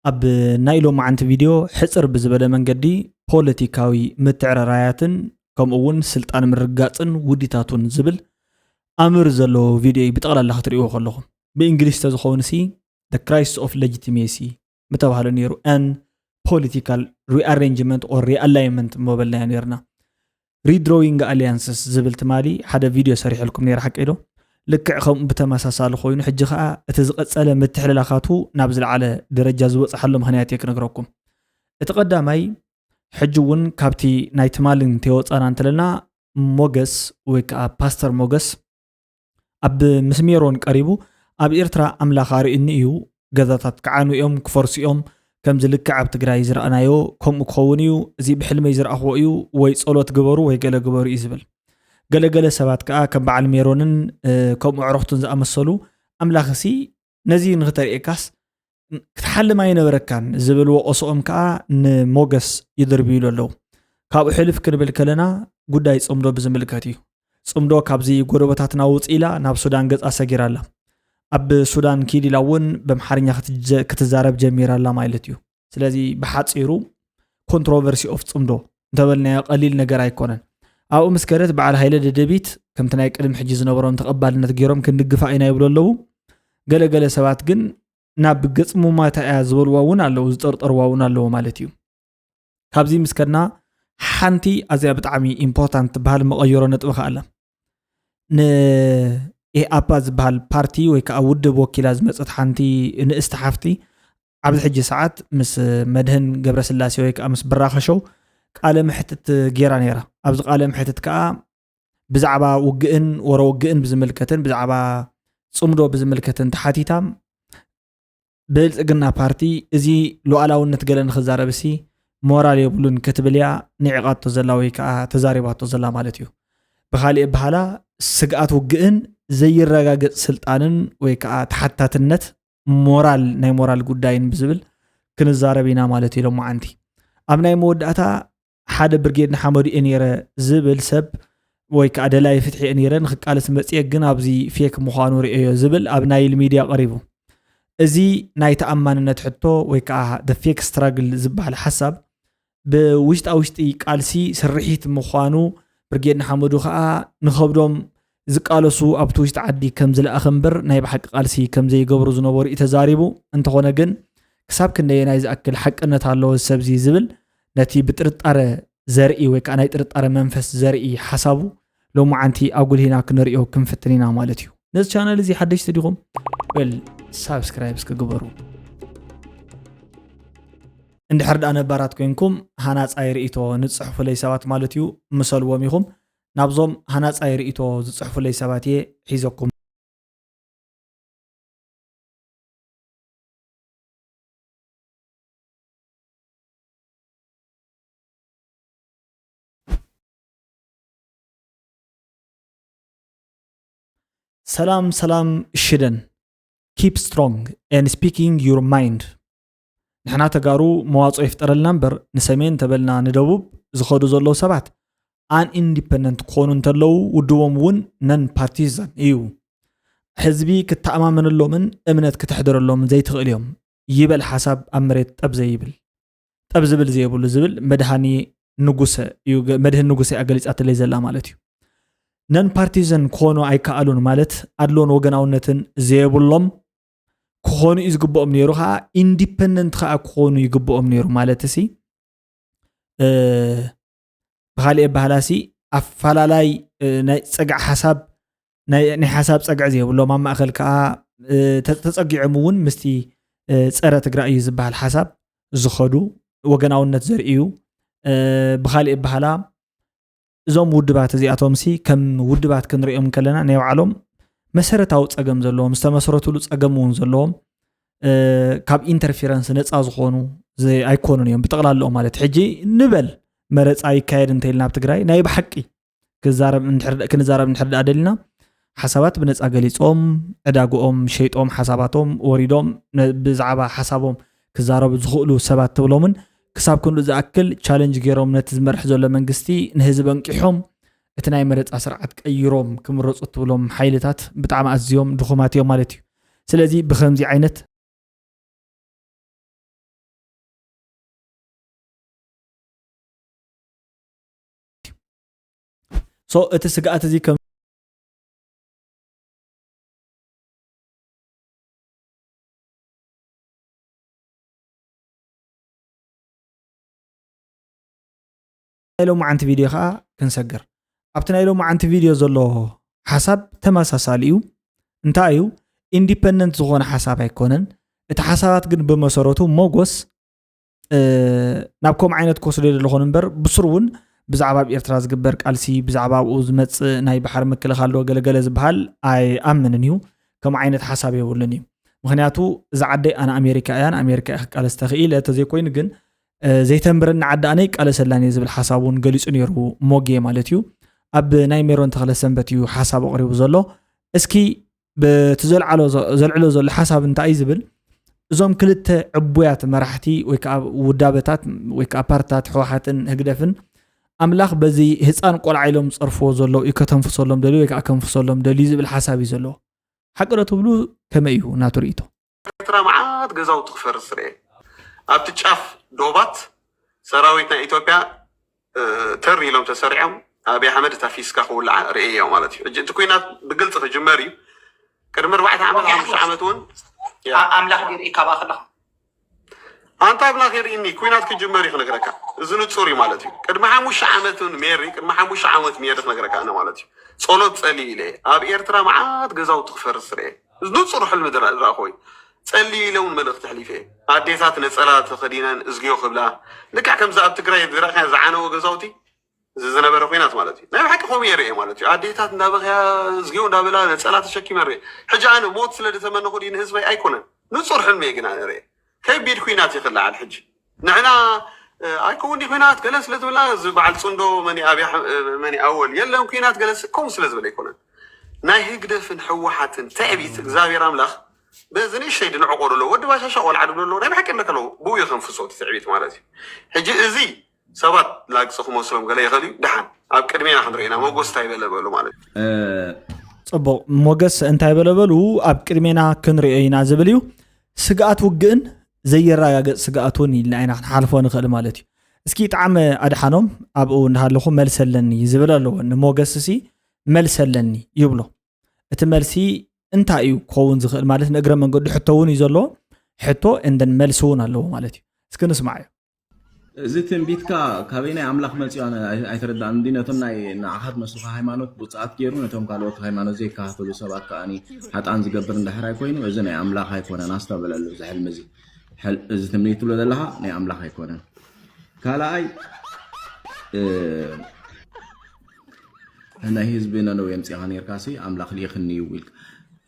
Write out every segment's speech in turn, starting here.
ኣብ ናይ ሎማዓንቲ ቪድዮ ሕጽር ብዝበለ መንገዲ ፖለቲካዊ ምትዕርራያትን ከምኡ እውን ስልጣን ምርጋጽን ውዲታቱን ዝብል ኣምር ዘለዎ ቪድዮ እዩ ብጠቕላላ ክትርእይዎ ከለኹም። ብእንግሊሽ ተዝኸውን ሲ The Crisis of Legitimacy ምተባህለ ነይሩ፣ and Political Rearrangement or Realignment ምበልናዮ ነይርና። Redrawing Alliances ዝብል ትማሊ ሓደ ቪድዮ ሰሪሐልኩም ነይረ፣ ሓቀይ ዶ? ልክዕ ከምኡ ብተመሳሳሊ ኮይኑ ሕጂ ኸኣ እቲ ዝቐጸለ ምትሕልላኻቱ ናብ ዝለዓለ ደረጃ ዝበጽሓሉ ምኽንያት እየ ክነግረኩም። እቲ ቀዳማይ፣ ሕጂ እውን ካብቲ ናይ ትማሊ እንተወጻና እንተለና፣ ሞገስ ወይ ከኣ ፓስተር ሞገስ ኣብ ምስ ሜሮን ቀሪቡ፣ ኣብ ኤርትራ ኣምላኽ ኣርእዩኒ እዩ፣ ገዛታት ክዓኑ እዮም፣ ክፈርሱ እዮም፣ ከምዚ ልክዕ ኣብ ትግራይ ዝረኣናዮ ከምኡ ክኸውን እዩ፣ እዚ ብሕልመይ ዝረኣኽዎ እዩ፣ ወይ ጸሎት ግበሩ ወይ ገለ ግበሩ እዩ ዝብል። ገለገለ ሰባት ከኣ ከም በዓል ሜሮንን እ፣ ከምኡ ኣዕሩኽቱን ዝኣመሰሉ፣ ኣምላኽሲ ነዚ ንኽተርእየካስ ክትሓልም ኣይነበረካን ዝብል ወቐስኦም ከኣ ንሞገስ ይድርብዩሉ ኣለዉ። ካብኡ ሕልፍ ክንብል ከለና ጉዳይ ጽምዶ ብዝምልከት እዩ። ጽምዶ ካብዚ ጎረበታትና ውጽእ ኢላ ናብ ሱዳን ገጻ ሰጊራ ኣላ። ኣብ ሱዳን ኪድ ኢላ እውን በምሓርኛ ክትጀ-፣ ክትዛረብ ጀሚራ ኣላ ማለት እዩ። ስለዚ ብሓጺሩ ኮንትሮቨርሲ ኦፍ ጽምዶ እንተበልናዮ ቀሊል ነገር ኣይኮነን። ኣብኡ ምስ ከደት በዓል ሃይለ ደደቢት ከምቲ ናይ ቅድሚ ሕጂ ዝነበሮም ተቐባልነት ገይሮም ክንድግፋ ኢና ይብሉ ኣለዉ። ገለገለ ሰባት ግን ናብ ገጽ ሙማታ እያ ዝበልዋ እውን ኣለዉ፣ ዝጠርጠርዋ እውን ኣለዉ ማለት እዩ። ካብዚ ምስ ከድና ሓንቲ ኣዝያ ብጣዕሚ ኢምፖርታንት ትበሃል መቐየሮ ነጥቢ ከኣ ኣላ። ንኢህኣፓ ዝበሃል ፓርቲ ወይ ከኣ ውድብ ወኪላ ዝመጸት ሓንቲ ንእስቲ ሓፍቲ ኣብዚ ሕጂ ሰዓት ምስ መድህን ገብረስላሴ ወይ ከኣ ምስ ብራኸ ሾው ቃለ መሕትት ገይራ ነይራ። ኣብዚ ቃለ መሕትት ከኣ ብዛዕባ ውግእን ወረ ውግእን ብዝምልከትን ብዛዕባ ጽምዶ ብዝምልከትን ተሓቲታ፣ ብልጽግና ፓርቲ እዚ ሉዓላውነት ገለ ንኽዛረብሲ ሞራል የብሉን ክትብል እያ ንዒቓቶ ዘላ ወይ ከኣ ተዛሪባቶ ዘላ ማለት እዩ። ብኻልእ ኣበሃላ ስግኣት ውግእን ዘይረጋገጽ ስልጣንን ወይ ከኣ ተሓታትነት ሞራል፣ ናይ ሞራል ጉዳይን ብዝብል ክንዛረብ ኢና ማለት እዩ ሎማዓንቲ። ኣብ ናይ መወዳእታ ሓደ ብርጌድ ንሓመዱ እየ ነይረ ዝብል ሰብ ወይ ከኣ ደላይ ፍትሒ እየ ነይረ ንክቃለስ መጽየ፣ ግን ኣብዚ ፌክ ምዃኑ ርእየዮ ዝብል ኣብ ናይል ሚድያ ቀሪቡ። እዚ ናይ ተኣማንነት ሕቶ ወይ ከኣ the fake struggle ዝበሃል ሓሳብ ብውሽጣ ውሽጢ ቃልሲ ስርሒት ምዃኑ ብርጌድ ንሓመዱ ከኣ ንኸብዶም ዝቃለሱ ኣብቲ ውሽጢ ዓዲ ከም ዝለኣኸ እምበር ናይ ብሓቂ ቃልሲ ከም ዘይገብሩ ዝነበሩ እዩ ተዛሪቡ። እንተኾነ ግን ክሳብ ክንደየናይ ዝኣክል ሓቅነት ኣለዎ እዚ ሰብዚ ዝብል ነቲ ብጥርጣረ ዘርኢ ወይ ከኣ ናይ ጥርጣረ መንፈስ ዘርኢ ሓሳቡ ሎማዓንቲ ኣጉልሂና ክንርእዮ ክንፍትን ኢና ማለት እዩ። ነዚ ቻነል እዚ ሓደሽቲ ዲኹም? ወል ሳብስክራይብ እስኪ ግበሩ። እንድሕር ደኣ ነባራት ኮይንኩም ሃናጻይ ርእይቶ ንጽሕፉለይ ሰባት ማለት እዩ፣ ምሰልዎም ኢኹም። ናብዞም ሃናጻይ ርእይቶ ዝጽሕፉለይ ሰባት እየ ሒዘኩም። ሰላም ሰላም ሽደን፣ keep strong and speaking your mind። ንሕና ተጋሩ መዋፅኦ ይፍጠረልና እምበር ንሰሜን ተበልና ንደቡብ ዝኸዱ ዘለዉ ሰባት ኣን ኢንዲፐንደንት ክኾኑ እንተለዉ ውድቦም እውን ነን ፓርቲዛን እዩ። ህዝቢ ክተኣማመነሎምን እምነት ክተሕድረሎምን ዘይትኽእል እዮም። ይበል ሓሳብ ኣብ መሬት ጠብ ዘይብል፣ ጠብ ዝብል ዘይብሉ ዝብል መድሃኒ ንጉሰ እዩ ገ-፣ መድህን ንጉሰ እያ ገሊጻትለይ ዘላ ማለት እዩ። ነን ፓርቲዘን ክኾኑ ኣይከኣሉን ማለት ኣድሎን ወገናውነትን ዘየብሎም ክኾኑ እዩ ዝግብኦም ነይሩ። ከዓ ኢንዲፐንደንት ከዓ ክኾኑ ይግብኦም ነይሩ ማለት ሲ እ፣ ብኻሊእ ኣበሃላሲ ኣፈላላይ እ፣ ናይ ፀግዒ ሓሳብ ናይ ናይ ሓሳብ ፀግዒ ዘይብሎም ኣብ ማእኸል ከዓ እ፣ ተ- ተፀጊዖም እውን ምስቲ እ፣ ፀረ ትግራይ እዩ ዝበሃል ሓሳብ ዝኸዱ ወገናውነት ዘርእዩ እ፣ ብኻሊእ ኣበሃላ እዞም ውድባት እዚኣቶም ሲ ከም ውድባት ክንሪኦም ከለና ናይ ባዕሎም መሰረታዊ ፀገም ዘለዎም ዝተመስረትሉ ፀገም እውን ዘለዎም እ፣ ካብ ኢንተርፌረንስ ነፃ ዝኾኑ ዘይ- ኣይኮኑን እዮም ብጠቕላላኦም ማለት ሕጂ ንበል መረፃ ይካየድ እንተኢልና ኣብ ትግራይ ናይ ብሓቂ ክዛረብ እንድሕር- ክንዛረብ እንድሕር ደኣ ደሊና ሓሳባት ብነፃ ገሊፆም ዕዳግኦም ሸይጦም ሓሳባቶም ወሪዶም ነ- ብዛዕባ ሓሳቦም ክዛረቡ ዝኽእሉ ሰባት ትብሎምን ክሳብ ክንዱ ዝኣክል ቻለንጅ ገይሮም ነቲ ዝመርሕ ዘሎ መንግስቲ ንህዝቢ ኣንቂሖም እቲ ናይ መረፃ ስርዓት ቀይሮም ክምረፁ ትብሎም ሓይልታት ብጣዕሚ ኣዝዮም ድኹማት እዮም ማለት እዩ። ስለዚ ብከምዚ ዓይነት So እቲ ስግኣት እዚ ከም ናይ ሎማዓንቲ ቪድዮ ከዓ ክንሰግር። ኣብቲ ናይ ሎማዓንቲ ቪድዮ ዘሎ ሓሳብ ተመሳሳሊ እዩ። እንታይ እዩ? ኢንዲፐንደንት ዝኾነ ሓሳብ ኣይኮነን። እቲ ሓሳባት ግን ብመሰረቱ ሞጎስ ናብ ከምኡ ዓይነት ክወስዶ ይደለኹን እምበር ብስሩ እውን ብዛዕባ ኣብ ኤርትራ ዝግበር ቃልሲ ብዛዕባ ኣብኡ ዝመፅእ ናይ ባሕሪ ምክልኻል ዶ ገለገለ ዝበሃል ኣይኣምንን እዩ። ከምኡ ዓይነት ሓሳብ የብሉን እዩ። ምክንያቱ እዛ ዓደይ ኣነ ኣሜሪካ እያ፣ ኣሜሪካ እያ ክቃለስ ተኽኢለ ተዘይኮይኑ ግን ዘይተንብረኒ ዓዲ ኣነ ይቃለሰላን እየ ዝብል ሓሳብ እውን ገሊፁ ነይሩ ሞጌ ማለት እዩ። ኣብ ናይ ሜሮን ተኽለ ሰንበት እዩ ሓሳብ ኣቕሪቡ ዘሎ። እስኪ በቲ ዘልዓሎ ዘ- ዘልዕሎ ዘሎ ሓሳብ እንታይ እዩ ዝብል፣ እዞም ክልተ ዕቡያት መራሕቲ ወይ ከዓ ውዳበታት ወይ ከዓ ፓርትታት ህወሓትን ህግደፍን ኣምላኽ በዚ ህፃን ቆልዓ ኢሎም ዝፀርፍዎ ዘለዉ እዩ ከተንፍሰሎም ደልዩ ወይ ከዓ ከንፍሰሎም ደልዩ ዝብል ሓሳብ እዩ ዘለዎ። ሓቂ ዶ ትብሉ? ከመይ እዩ ናቱ ርእይቶ? ኤርትራ መዓት ገዛውቲ ክፈርስ ርኤ። ኣብቲ ጫፍ ዶባት ሰራዊት ናይ ኢትዮጵያ ተር ኢሎም ተሰሪዖም ኣብይ ኣሕመድ እታ ፊስካ ክውልዓ ርእየዮ ማለት እዩ። ሕጂ እቲ ኩናት ብግልፂ ክጅመር እዩ። ቅድሚ ኣርባዕተ ዓመት ሓሙሽተ ዓመት እውን ኣምላኽ ዲርኢ ካባኣ ከለኻ ኣንታ ኣምላኽ የርእኒ ኩናት ክጅመር እዩ ክነግረካ። እዚ ንፁር እዩ ማለት እዩ። ቅድሚ ሓሙሽተ ዓመት እውን ሜሪ ቅድሚ ሓሙሽተ ዓመት ሜሪ ክነግረካ ኣነ ማለት እዩ። ጸሎት ጸልዩ ኢለ ኣብ ኤርትራ መዓት ገዛውቲ ክፈርስ ርኤ። እዚ ንፁር ሕልሚ ዝረእኹ እዩ። ጸልዩ ኢለ እውን መልእኽቲ ኣሕሊፈ። ኣዴታት ነጸላ ተኸዲነን እዝግዮ ክብላ ልክዕ ከምዚ ኣብ ትግራይ ዝረእኻዮ ዝዓነወ ገዛውቲ እዚ ዝነበረ ኩናት ማለት እዩ። ናይ ብሓቂ ከምኡ እየ ርእየ ማለት እዩ። ኣዴታት እንዳበኽያ እዝግዮ እንዳበላ ነጸላ ተሸኪመን ርእየ። ሕጂ ኣነ ሞት ስለ ዝተመነኹ ድዩ ንህዝበይ? ኣይኮነን። ንጹር ሕልሚ እየ ግን ኣነ ርእየ። ከቢድ ኩናት እዩ ክለዓል ሕጂ። ንሕና ኣይከውን ድዩ ኩናት ገለ ስለ ትብላ እዚ በዓል ጽምዶ መን ኣብያ መን ኣወል የለን ኩናት ገለ ከምኡ ስለ ዝበለ ኣይኮነን። ናይ ህግደፍን ህወሓትን ትዕቢት እግዚኣብሔር ኣምላኽ በዚ ንእሽተይ ድንዕቆ ደሎ ወዲ ባሻሻ ቆልዓ ድብሎ ኣለዎ ናይ ብሓቂ ኣለከ ኣለዎ ብኡ እዩ ከንፍሶ እቲ ትዕቢት ማለት እዩ። ሕጂ እዚ ሰባት ላግፂ ክመስሎም ገለ ይኽእል እዩ። ደሓን ኣብ ቅድሜና ክንርኢና ሞጎስ እንታይ በለ በሉ ማለት እዩ። ፅቡቕ ሞገስ እንታይ በለ በሉ ኣብ ቅድሜና ክንሪኦ ኢና ዝብል እዩ። ስግኣት ውግእን ዘየረጋገፅ ስግኣት እውን ኢልና ኢና ክንሓልፎ ንኽእል ማለት እዩ። እስኪ ጣዕመ ኣድሓኖም ኣብኡ እንዳሃለኹ መልሰለኒ ዝብል ኣለዎ ንሞገስ ሲ መልሰለኒ ይብሎ። እቲ መልሲ እንታይ እዩ ክኸውን ዝኽእል ማለት ንእግረ መንገዱ ሕቶ እውን እዩ ዘለዎ። ሕቶ እንደን መልሲ እውን ኣለዎ ማለት እዩ። እስኪ ንስማዓዮ። እዚ ትንቢትካ ካበይ ናይ ኣምላኽ መፂኡ ኣነ ኣይ- ኣይተረዳእን እንዲ ነቶም ናይ ንዓኻ ትመስልካ ሃይማኖት ብፅኣት ገይሩ ነቶም ካልኦት ሃይማኖት ዘይከታተሉ ሰባት ከዓኒ ሓጣን ዝገብር እንድሕር ኣይኮይኑ እዚ ናይ ኣምላኽ ኣይኮነን ኣስተውዕለሉ እዚ ሕልሚ እዚ ሕል- እዚ ትምኒት ትብሎ ዘለኻ ናይ ኣምላኽ ኣይኮነን ካልኣይ እ፣ ናይ ህዝቢ ነነው የምፅኻ ነርካ ሲ ኣምላኽ ልኢኽኒ እዩ ኢልካ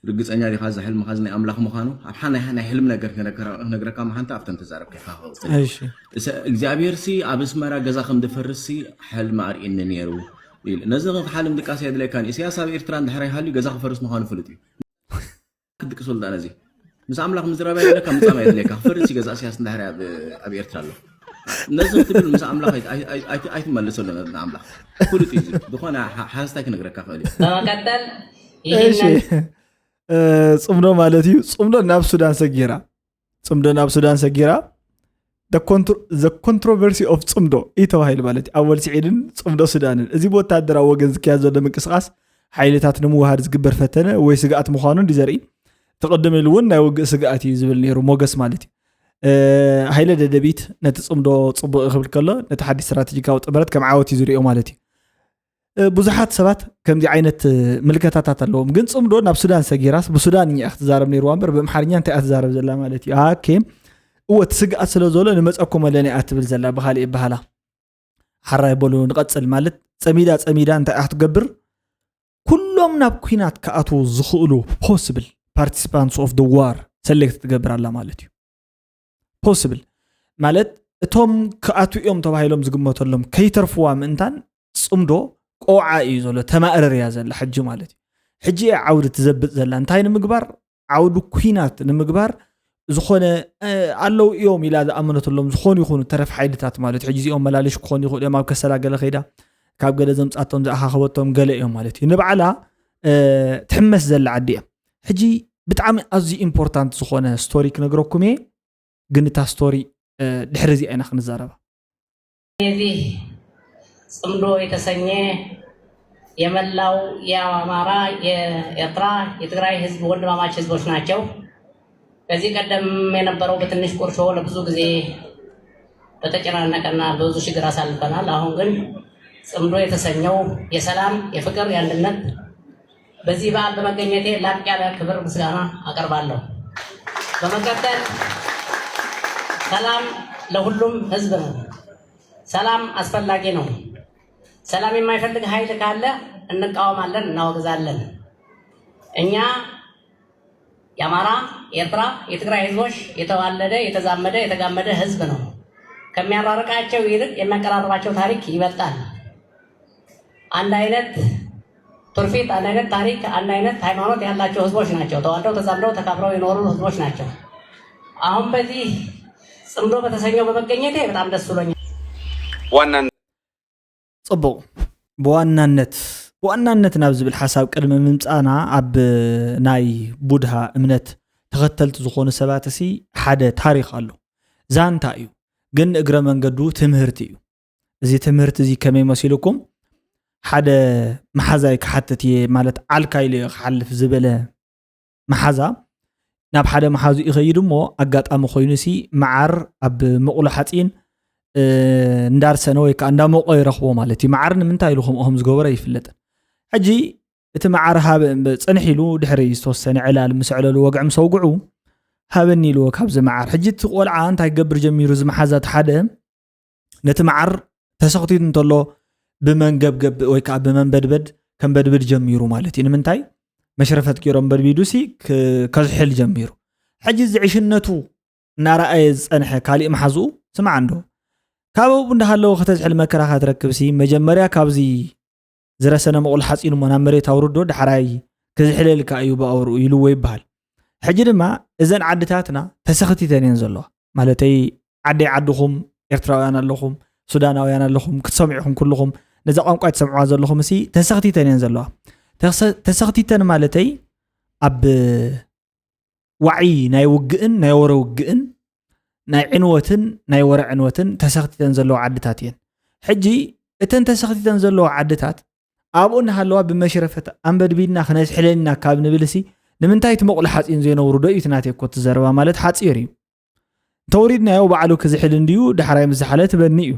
ርግፀኛ ዲኻ እዚ ሕልምኻ እዚ ናይ ኣምላኽ ምዃኑ ኣብ ሓ ናይ ናይ ሕልም ነገር ክነግረካ መሓንቲ ኣብተን ተዛረብካ ኢኻ ክቕፅል እሺ እሰ እግዚኣብሔር ሲ ኣብ ኣስመራ ገዛ ከም ድፈርስ ሲ ሕልሚ ኣርእየኒ ነይሩ ኢሉ ነዚ ክሓልም ድቃስ የድለካን ኢሳያስ ኣብ ኤርትራ እንድሕር ይሃልዩ ገዛ ክፈርስ ምዃኑ ፍሉጥ እዩ ክትድቅሰሉ ዳኣ ነዚ ምስ ኣምላኽ ምዝራብ የድለካ ምጻም የድለካ ክፈርስ እዩ ገዛ ኢሳያስ እንድሕር ኣብ ኣብ ኤርትራ ኣሎ ነዚ ክትብል ምስ ኣምላኽ ኣይ- ኣይ- ኣይ- ኣይ- ኣይትመልሰሉ ንኣምላኽ ፍሉጥ እዩ እዚ ዝኾነ ሓ- ሓረስታይ ክነግረካ ክእል እዩ በመቀጠል እሺ ይህንን እ፣ ጽምዶ ማለት እዩ። ጽምዶ ናብ ሱዳን ሰጊራ ጽምዶ ናብ ሱዳን ሰጊራ the controversy of ጽምዶ እዩ ተባሂሉ ማለት እዩ። ኣወል ስዒድን ጽምዶ ሱዳንን እዚ ብወታደራዊ ወገን ዝካየድ ዘሎ ምንቅስቃስ ሓይልታት ንምውሃድ ዝግበር ፈተነ ወይ ስግኣት ምዃኑ እንዲ ዘርኢ ተቐድም ኢሉ እውን ናይ ውግእ ስግኣት እዩ ዝብል ነይሩ ሞገስ ማለት እዩ። እ፣ ሃይለ ደደቢት ነቲ ጽምዶ ጽቡቕ እዩ ክብል ከሎ ነቲ ሓድሽ ስትራተጂካዊ ጥምረት ከም ዓወት እዩ ዝሪኦ ማለት እዩ። እ፣ ብዙሓት ሰባት ከምዚ ዓይነት እ፣ ምልከታታት ኣለዎም ግን ጽምዶ ናብ ሱዳን ሰጊራስ ብሱዳንኛ እያ ክትዛረብ ነይርዋ እምበር ብኣምሓርኛ እንታይ እያ ትዛረብ ዘላ ማለት እዩ ኣኬ እወ እቲ ስግኣት ስለ ዘሎ ንመፀኩም ኣለና እያ ትብል ዘላ ብካሊእ በሃላ ሓራይ በሉ ንቐፅል ማለት ፀሚዳ ፀሚዳ እንታይ እያ ክትገብር ኩሎም ናብ ኩናት ክኣትዉ ዝኽእሉ possible participants of the war select ትገብር ኣላ ማለት እዩ possible ማለት እቶም ክኣትዉ እዮም ተባሂሎም ዝግመተሎም ከይተርፍዋ ምእንታን ጽምዶ ቆውዓ እዩ ዘሎ ተማእረር እያ ዘላ ሕጂ ማለት እዩ ሕጂ እያ ዓውዲ ትዘብጥ ዘላ እንታይ ንምግባር ዓውዲ ኩናት ንምግባር ዝኾነ ኣለዉ እዮም ኢላ ዝኣመነትሎም ዝኾኑ ይኹኑ ተረፍ ሓይልታት ማለት ሕጂ እዚኦም መላልሽ ክኾኑ ይኽእሉ እዮም ኣብ ከሰላ ገለ ከይዳ ካብ ገለ ዘምፃቶም ዝኣኻኸበቶም ገለ እዮም ማለት እዩ ንባዕላ ትሕመስ ዘላ ዓዲ እያ ሕጂ ብጣዕሚ ኣዝዩ ኢምፖርታንት ዝኾነ ስቶሪ ክነግረኩም እየ ግን እታ ስቶሪ ድሕሪ እዚኣ ኢና ክንዛረባ የዚህ ጽምዶ የተሰኘ የመላው የአማራ፣ የኤርትራ፣ የትግራይ ህዝብ ወንድማማች ህዝቦች ናቸው። ከዚህ ቀደም የነበረው በትንሽ ቁርሾ ለብዙ ጊዜ በተጨናነቀና በብዙ ችግር አሳልፈናል። አሁን ግን ጽምዶ የተሰኘው የሰላም፣ የፍቅር፣ የአንድነት በዚህ በዓል በመገኘቴ ላቅ ያለ ክብር ምስጋና አቀርባለሁ። በመቀጠል ሰላም ለሁሉም ህዝብ ነው። ሰላም አስፈላጊ ነው። ሰላም የማይፈልግ ኃይል ካለ እንቃወማለን፣ እናወግዛለን። እኛ የአማራ፣ የኤርትራ፣ የትግራይ ህዝቦች የተዋለደ፣ የተዛመደ፣ የተጋመደ ህዝብ ነው። ከሚያራርቃቸው ይልቅ የሚያቀራርባቸው ታሪክ ይበልጣል። አንድ አይነት ትውፊት፣ አንድ አይነት ታሪክ፣ አንድ አይነት ሃይማኖት ያላቸው ህዝቦች ናቸው። ተዋልደው፣ ተዛምደው፣ ተካብረው የኖሩ ህዝቦች ናቸው። አሁን በዚህ ጽምዶ በተሰኘው በመገኘቴ በጣም ደስ ብሎኛል። ዋና ጽቡቕ። ብዋናነት ብዋናነት ናብ ዝብል ሓሳብ ቅድሚ ምምጻና ኣብ ናይ ቡድሃ እምነት ተኸተልቲ ዝኾኑ ሰባት እሲ ሓደ ታሪኽ ኣሎ። ዛንታ እዩ፣ ግን እግረ መንገዱ ትምህርቲ እዩ። እዚ ትምህርቲ እዚ ከመይ መሲልኩም? ሓደ መሓዛይ ክሓትት እየ፣ ማለት ዓልካ ኢሉ እየ ክሓልፍ ዝበለ መሓዛ ናብ ሓደ መሓዙ ይኸይድ እሞ ኣጋጣሚ ኮይኑሲ መዓር ኣብ ምቕሎ ሓፂን እንዳርሰነ ወይ ከዓ እንዳሞቐ ይረኽቦ ማለት እዩ። መዓር ንምንታይ ኢሉ ከምኡ ከም ዝገበረ ይፍለጥን። ሕጂ እቲ መዓር ሃበ እምበ ፅንሕ ኢሉ ድሕሪ ዝተወሰነ ዕላል ምስ ዕለሉ ወግዒ ምስ ኣውግዑ ሃበኒ ኢልዎ ካብዚ መዓር። ሕጂ እቲ ቆልዓ እንታይ ክገብር ጀሚሩ? እዚ መሓዛ እቲ ሓደ ነቲ መዓር ተሰኽቲቱ እንተሎ ብመንገብገብ ወይ ከዓ ብመንበድበድ ከንበድብድ ጀሚሩ ማለት እዩ። ንምንታይ? መሽረፈት ገይሮም በድቢዱ ሲ ከዝሕል ጀሚሩ። ሕጂ እዚ ዕሽነቱ እናረኣየ ዝፀንሐ ካሊእ መሓዝኡ ስምዓ እንዶ ካብ ኣብኡ እንዳሃለወ ከተዝሕል መከራ ከትረክብ ሲ መጀመርያ ካብዚ ዝረሰነ ምቑል ሓፂን እሞ ናብ መሬት ኣውርዶ ዳሕራይ ክዝሕለልካ እዩ ብኣውርኡ ኢልዎ ይበሃል። ሕጂ ድማ እዘን ዓድታትና ተሰኽቲተን እየን ዘለዋ። ማለተይ ዓደይ ዓድኹም ኤርትራውያን ኣለኹም፣ ሱዳናውያን ኣለኹም፣ ክትሰምዑ ኢኹም ኩልኹም። ነዛ ቋንቋ ትሰምዕዋ ዘለኹም እሲ ተሰኽቲተን እየን ዘለዋ። ተሰ- ተሰኽቲተን ማለተይ ኣብ ዋዒ ናይ ውግእን ናይ ወረ ውግእን ናይ ዕንወትን ናይ ወረ ዕንወትን ተሰኽቲተን ዘለዋ ዓድታት እየን። ሕጂ እተን ተሰኽቲተን ዘለዋ ዓድታት ኣብኡ እናሃለዋ ብመሽረፈት ኣንበድቢድና ክነዝሕለልና ካብ ንብል እሲ ንምንታይ እቲ መቑሎ ሓፂን ዘይነውርዶ እዩ እቲ ናተይ እኮ እቲ ዘረባ ማለት ሓፂር እዩ። እንተውሪድናዮ ባዕሉ ክዝሕል እንድዩ ዳሕራይ ምስ ዝሓለ ትበኒ እዩ።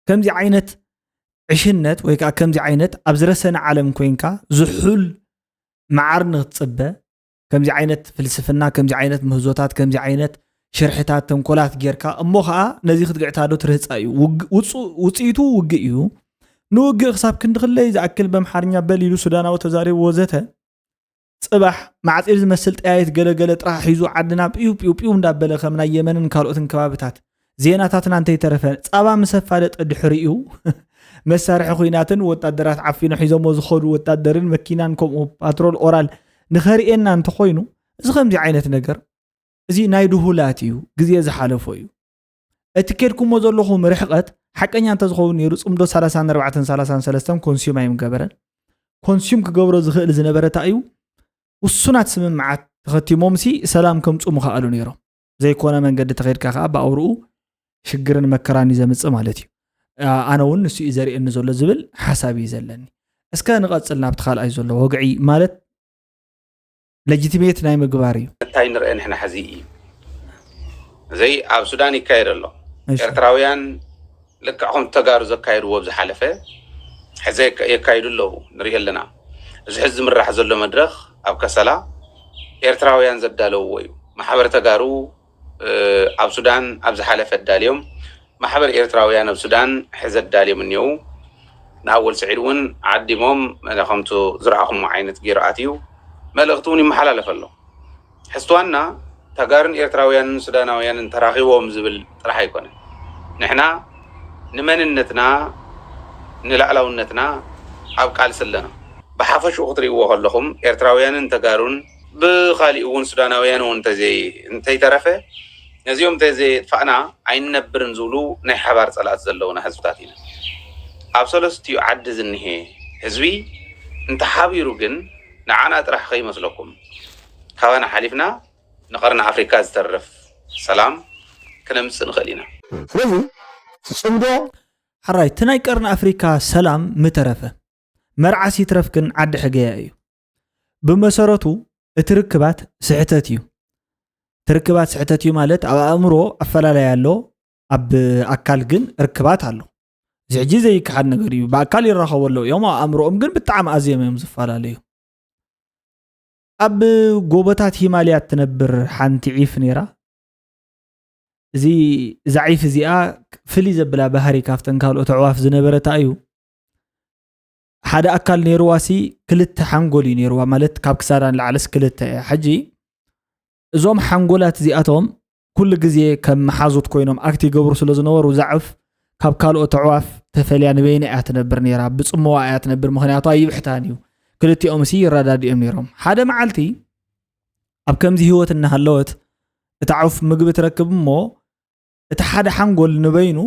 ከምዚ ዓይነት ዕሽነት ወይ ከዓ ከምዚ ዓይነት ኣብ ዝረሰነ ዓለም ኮይንካ ዝሑል መዓር ንክትፅበ ከምዚ ዓይነት ፍልስፍና ከምዚ ዓይነት ምህዞታት ከምዚ ዓይነት ሽርሕታት ተንኮላት ጌርካ እሞ ከዓ ነዚ ክትግዕታ ዶ ትርህፃ እዩ። ውግ- ውፁ- ውፅኢቱ ውግእ እዩ። ንውግእ ክሳብ ክንዲ ክለይ ዝኣክል በምሓርኛ በል ኢሉ ሱዳናዊ ተዛሪቡ ወዘተ ፅባሕ ማዕፂድ ዝመስል ጠያይት ገለገለ ጥራሕ ሒዙ ዓድና ጲው ጲው ጲው እንዳበለ ከም ናይ የመንን ካልኦትን ከባብታት ዜናታትና እንተይተረፈ ፃባ ምስ ኣፋለጠ ድሕሪኡ መሳርሒ ኩናትን ወታደራት ዓፊኖ ሒዞሞ ዝኸዱ ወታደርን መኪናን ከምኡ ፓትሮል ኦራል ንኸርእየና እንተኾይኑ እዚ ከምዚ ዓይነት ነገር እዚ ናይ ድሁላት እዩ፣ ግዜ ዝሓለፎ እዩ። እቲ ኬድኩሞ ዘለኹም ርሕቐት ሓቀኛ እንተዝኸውን ነይሩ ጽምዶ ሰላሳን ኣርባዕተን ሰላሳን ሰለስተን ኮንስዩም ኣይምገበረን። ኮንስዩም ክገብሮ ዝኽእል ዝነበረ እንታይ እዩ? ውሱናት ስምምዓት ተኸቲሞምሲ ሰላም ከምጹ ምኽኣሉ ነይሮም። ዘይኮነ መንገዲ ተኸይድካ ከኣ ብኣውርኡ ሽግርን መከራን እዩ ዘምጽእ ማለት እዩ። ኣነ እውን ንሱ እዩ ዘርእየኒ ዘሎ ዝብል ሓሳብ እዩ ዘለኒ። እስከ ንቐጽል ናብቲ ካልኣይ ዘሎ ወግዒ ማለት ለጂቲሜት ናይ ምግባር እዩ። እንታይ ንርአ ንሕና ሕዚ እዩ እዘይ ኣብ ሱዳን ይካየድ ኣሎ። ኤርትራውያን ልክዕኹም ተጋሩ ዘካየድዎ ብዝሓለፈ ሕዚ የካይዱ ኣለዉ ንርኢ ኣለና። እዚ ሕዚ ዝምራሕ ዘሎ መድረኽ ኣብ ከሰላ ኤርትራውያን ዘዳለውዎ እዩ። ማሕበር ተጋሩ ኣብ ሱዳን ኣብ ዝሓለፈ ኣዳልዮም ማሕበር ኤርትራውያን ኣብ ሱዳን ሕዚ ኣዳልዮም እኒአው። ንኣወል ስዒድ እውን ዓዲሞም ከምቱ ዝረኣኹሞ ዓይነት ገይሩ ኣትዩ መልእኽቲ እውን ይመሓላለፍ ኣሎ። ሕዝትዋና ተጋሩን ኤርትራውያንን ሱዳናውያንን ተራኺቦም ዝብል ጥራሕ ኣይኮነን። ንሕና ንመንነትና ንላዕላውነትና ኣብ ቃልሲ ኣለና። ብሓፈሽኡ ክትርእይዎ ከለኹም ኤርትራውያንን ተጋሩን ብኻሊእ እውን ሱዳናውያን እውን እንተዘይ እንተይተረፈ ነዚኦም እንተዘየጥፋእና ኣይንነብርን ዝብሉ ናይ ሓባር ጸላእቲ ዘለውና ህዝብታት ኢና። ኣብ ሰለስቲኡ ዓዲ ዝንሄ ህዝቢ እንተሓቢሩ ግን ንዓና ጥራሕ ከይመስለኩም ካባና ሓሊፍና ንቐርኒ ኣፍሪካ ዝተርፍ ሰላም ክነምጽእ ንኽእል ኢና። ስለዚ ጽምዶ ሕራይ እቲ ናይ ቀርኒ ኣፍሪካ ሰላም ምተረፈ፣ መርዓስ ይትረፍ ግን ዓዲ ሕገያ እዩ። ብመሰረቱ እቲ ርክባት ስሕተት እዩ። እቲ ርክባት ስሕተት እዩ ማለት ኣብ ኣእምሮ ኣፈላላይ ኣሎ፣ ኣብ ኣካል ግን ርክባት ኣሎ። እዚ ሕጂ ዘይከሓድ ነገር እዩ። ብኣካል ይራኸቡ ኣለዉ እዮም፣ ኣብ ኣእምሮኦም ግን ብጣዕሚ ኣዝዮም እዮም ዝፈላለዩ። ኣብ ጎቦታት ሂማልያ እትነብር ሓንቲ ዒፍ ነይራ። እዚ እዛ ዒፍ እዚኣ ፍልይ ዘብላ ባህሪ ካብተን ካልኦት ኣዕዋፍ ዝነበረታ እዩ። ሓደ ኣካል ነይርዋ ሲ ክልተ ሓንጎል እዩ ነይርዋ፣ ማለት ካብ ክሳዳ ንላዕለስ ክልተ እያ። ሕጂ እዞም ሓንጎላት እዚኣቶም ኩሉ ግዜ ከም መሓዙት ኮይኖም ኣክት ይገብሩ ስለ ዝነበሩ፣ እዛ ዑፍ ካብ ካልኦት ኣዕዋፍ ተፈልያ ንበይና እያ ትነብር ነይራ። ብጽምዋ እያ ትነብር፣ ምኽንያቱ ኣይብሕታን እዩ። ክልቲኦም ሲ ይረዳድኦም ነይሮም። ሓደ መዓልቲ ኣብ ከምዚ ህይወት እናሃለወት እታ ዑፍ ምግቢ ትረክብ እሞ፣ እቲ ሓደ ሓንጎል ንበይኑ፣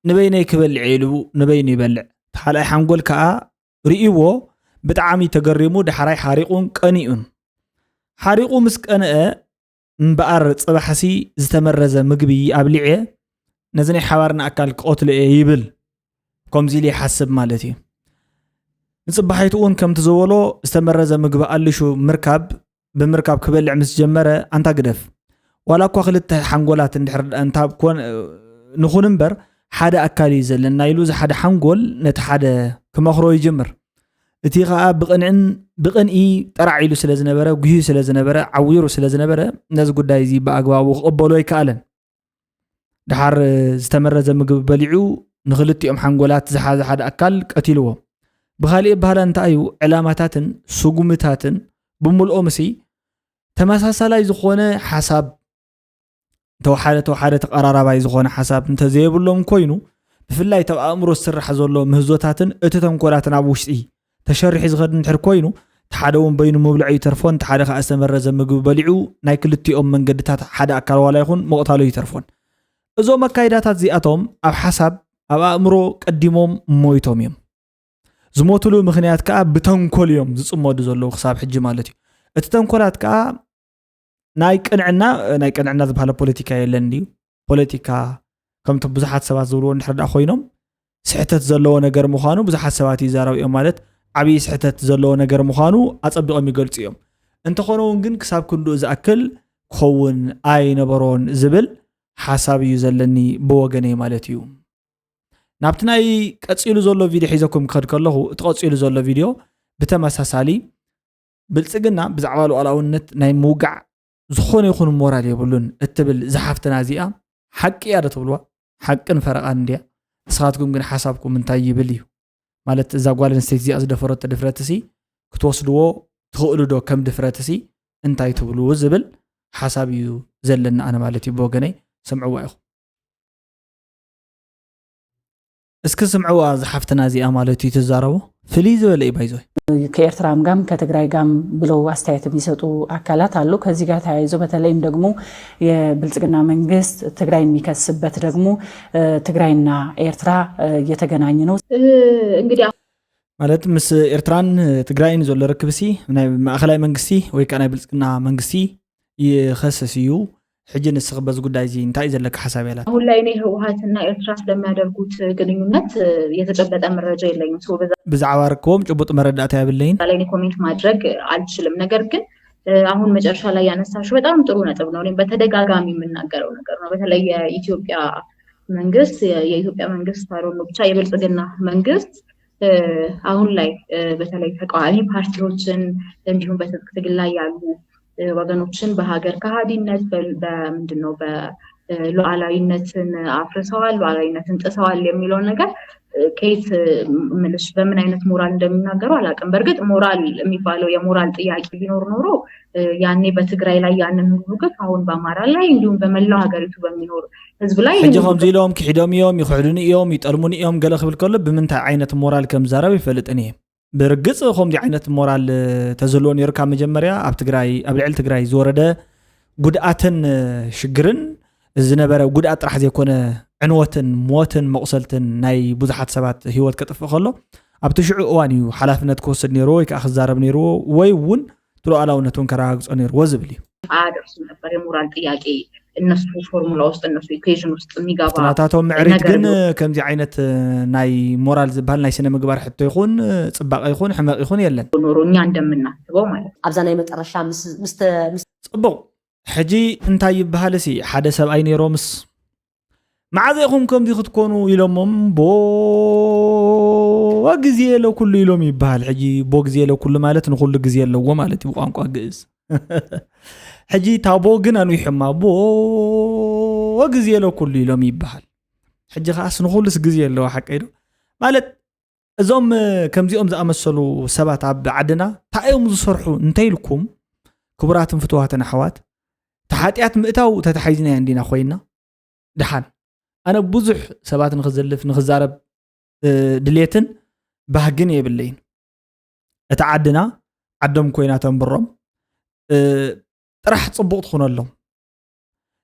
"ንበይነይ ክበልዕ እየ" ኢሉ ንበይኑ ይበልዕ። እቲ ካልኣይ ሓንጎል ከኣ ርእይዎ ብጣዕሚ ተገሪሙ፣ ዳሕራይ ሓሪቑን ቀኒኡን። ሓሪቑ ምስ ቀንአ እምበኣር ጽባሕሲ ዝተመረዘ ምግቢ ኣብሊዐ ነዚ ናይ ሓባርና ኣካል ክቐትሎ እየ ይብል። ከምዚ ኢሉ ይሓስብ ማለት እዩ። ንጽባሒቱ እውን ከምቲ ዝበሎ ዝተመረዘ ምግቢ ኣልሹ ምርካብ፣ ብምርካብ ክበልዕ ምስ ጀመረ፣ ኣንታ ግደፍ፣ ዋላ እኳ ክልተ ሓንጎላት እንድሕር እንታ ኮን-፣ ንኹን እምበር ሓደ ኣካል እዩ ዘለና ኢሉ፣ እዚ ሓደ ሓንጎል ነቲ ሓደ ክመኽሮ ይጅምር። እቲ ኸኣ ብቕንዕን-፣ ብቕንኢ ጠራዕ ኢሉ ስለ ዝነበረ፣ ጉህዩ ስለ ዝነበረ፣ ዓዊሩ ስለ ዝነበረ፣ ነዚ ጉዳይ እዚ ብኣግባቡ ክቕበሎ ኣይከኣለን። ደሓር ዝተመረዘ ምግቢ በሊዑ፣ ንኽልቲኦም ሓንጎላት ዝሓዘ ሓደ ኣካል ቀቲልዎ። ብኻሊእ ኣበሃህላ እንታይ እዩ፣ ዕላማታትን ስጉምታትን ብምልኦምሲ ተመሳሳላይ ዝኾነ ሓሳብ፣ ተወሓደ ተወሓደ ተቐራራባይ ዝኾነ ሓሳብ እንተዘየብሎም ኮይኑ፣ ብፍላይ ኣብ ኣእምሮ ዝስራሕ ዘሎ ምህዞታትን እቲ ተንኮላትን ኣብ ውሽጢ ተሸሪሑ ዝኸድ እንድሕር ኮይኑ፣ እቲ ሓደ እውን በይኑ ምብልዑ ይተርፎን፣ እቲ ሓደ ከኣ ዝተመረዘ ምግቢ በሊዑ ናይ ክልቲኦም መንገድታት ሓደ ኣካል ዋላ ይኹን ምቕታሉ ይተርፎን። እዞም ኣካይዳታት እዚኣቶም ኣብ ሓሳብ፣ ኣብ ኣእምሮ ቀዲሞም ሞይቶም እዮም። ዝሞትሉ ምኽንያት ከኣ ብተንኮል እዮም ዝጽመዱ ዘለዉ ክሳብ ሕጂ ማለት እዩ። እቲ ተንኮላት ከኣ ናይ ቅንዕና፣ ናይ ቅንዕና ዝበሃለ ፖለቲካ የለን ድዩ? ፖለቲካ ከምቲ ብዙሓት ሰባት ዝብልዎ እንድሕር ደኣ ኮይኖም፣ ስሕተት ዘለዎ ነገር ምዃኑ ብዙሓት ሰባት ይዛረቡ እዮም። ማለት ዓብዪ ስሕተት ዘለዎ ነገር ምዃኑ ኣጸቢቖም ይገልጹ እዮም። እንተኾነ እውን ግን ክሳብ ክንድኡ ዝኣክል ክኸውን ኣይነበሮን ዝብል ሓሳብ እዩ ዘለኒ ብወገነይ ማለት እዩ። ናብቲ ናይ ቀጺሉ ዘሎ ቪድዮ ሒዘኩም ክኸድ ከለኹ፣ እቲ ቀጺሉ ዘሎ ቪድዮ ብተመሳሳሊ ብልጽግና ብዛዕባ ሉዓላውነት ናይ ምውጋዕ ዝኾነ ይኹን ሞራል የብሉን እትብል ዝሓፍትና እዚኣ ሓቂ እያ ዶ ትብልዋ? ሓቅን ፈረቓን እንድያ። ንስኻትኩም ግን ሓሳብኩም እንታይ ይብል እዩ? ማለት እዛ ጓል ኣንስተይቲ እዚኣ ዝደፈረቶ ድፍረትሲ ክትወስድዎ ትኽእሉ ዶ? ከም ድፍረትሲ እንታይ ትብሉ ዝብል ሓሳብ እዩ ዘለኒ ኣነ ማለት እዩ ብወገነይ። ስምዕዋ ኢኹም። እስኪ ስምዕዋ ዝሓፍትና እዚኣ ማለት እዩ ትዛረቦ። ፍልይ ዝበለ እዩ ባይዞይ። ከኤርትራም ጋም ከትግራይ ጋም ብለው አስተያየት የሚሰጡ አካላት አሉ። ከዚህ ጋር ተያይዞ በተለይም ደግሞ የብልጽግና መንግስት ትግራይ የሚከስበት ደግሞ ትግራይና ኤርትራ እየተገናኙ ነው። እንግዲህ ማለት ምስ ኤርትራን ትግራይን ዘሎ ርክብሲ ናይ ማእኸላይ መንግስቲ ወይ ከዓ ናይ ብልጽግና መንግስቲ ይኸስስ እዩ። ሕጂ ንስኺ በዚ ጉዳይ እዚ እንታይ እዩ ዘለካ ሓሳብ ያላት? አሁን ላይ እኔ ህወሓትና ኤርትራ ስለሚያደርጉት ግንኙነት የተጨበጠ መረጃ የለኝም። So በዛ ብዛዕባ ርክቦም ጭቡጥ መረዳእታ የብለይን። ላይ እኔ ኮሜንት ማድረግ አልችልም። ነገር ግን አሁን መጨረሻ ላይ ያነሳሽው በጣም ጥሩ ነጥብ ነው። እኔም በተደጋጋሚ የምናገረው ነገር ነው። በተለይ የኢትዮጵያ መንግስት የኢትዮጵያ መንግስት አይደለም ብቻ የብልጽግና መንግስት አሁን ላይ በተለይ ተቃዋሚ ፓርቲዎችን እንዲሁም በትጥቅ ትግል ላይ ያሉ ወገኖችን በሀገር ከሃዲነት በምንድን ነው በሉዓላዊነትን አፍርሰዋል፣ ሉዓላዊነትን ጥሰዋል የሚለውን ነገር ከየት ምልሽ በምን አይነት ሞራል እንደሚናገሩ አላውቅም። በእርግጥ ሞራል የሚባለው የሞራል ጥያቄ ቢኖር ኖሮ ያኔ በትግራይ ላይ ያንን ሁሉ ግፍ አሁን በአማራ ላይ እንዲሁም በመላው ሀገሪቱ በሚኖር ህዝብ ላይ ሕጂ ከምዚ ኢሎም ክሒዶም እዮም፣ ይኽሕዱኒ እዮም፣ ይጠልሙኒ እዮም ገለ ክብል ከሎ ብምንታይ ዓይነት ሞራል ከም ዝዛረብ ይፈልጥን እየ። ብርግጽ ከምዚ ዓይነት ሞራል ተዝህልዎ ነይሩ ካብ መጀመርያ ኣብ ትግራይ ኣብ ልዕሊ ትግራይ ዝወረደ ጉድኣትን ሽግርን ዝነበረ ጉድኣት ጥራሕ ዘይኮነ ዕንወትን ሞትን መቑሰልትን ናይ ብዙሓት ሰባት ህይወት ከጥፍእ ከሎ ኣብቲ ሽዑ እዋን እዩ ሓላፍነት ክወስድ ነይርዎ ወይ ከዓ ክዛረብ ነይርዎ ወይ እውን እቲ ሉዓላውነት እውን ከረጋግጾ ነይርዎ ዝብል እዩ። አያደርሱም ነበር የሞራል ጥያቄ እነሱ ፎርሙላ ውስጥ እነሱ ኢኩዌሽን ውስጥ የሚገባ ናታቶም ምዕሪት ነገር ግን ነው። ከምዚ ዓይነት እ፣ ናይ ሞራል ዝበሃል ናይ ስነ ምግባር ሕቶ ይኹን እ፣ ፅባቐ ይኹን ሕመቕ ይኹን የለን። ኖሮ እኛ እንደምናስበው ማለት ነው። ኣብዛ ናይ መጠረሻ ምስ- ምስ ተ- ምስ ፅቡቕ። ሕጂ እንታይ ይበሃል ሲ ሓደ ሰብኣይ ነይሮምስ መዓዘ ኢኹም ከምዚ ክትኮኑ ኢሎሞም ቦ ግዜ ለኩሉ ኢሎም ይበሃል። ሕጂ ቦ ግዜ ለኩሉ ማለት ንኩሉ ግዜ ኣለዎ ማለት እዩ ብቋንቋ ግእዝ። ሕጂ ታቦ ግን ኣንዊሖማ ቦ ግዜ ለኩሉ ኢሎም ይበሃል። ሕጂ ከዓስ ንኩሉስ ግዜ ኣለዎ ሓቀይ ዶ ማለት እዞም እ፣ ከምዚኦም ዝኣመሰሉ ሰባት ኣብ ዓድና እንታይ እዮም ዝሰርሑ እንተኢልኩም ክቡራትን ፍትዋትን ኣሕዋት ተሓጢኣት ምእታው ተታሓይዝናዮ እንዲና ኮይና ድሓን ኣነ ብዙሕ ሰባት ንክዝልፍ ንክዛረብ እ፣ ድሌትን ባህግን የብለይን። እታ ዓድና ዓዶም ኮይና ተንብሮም እ፣ ጥራሕ ፅቡቕ ትኾነሎም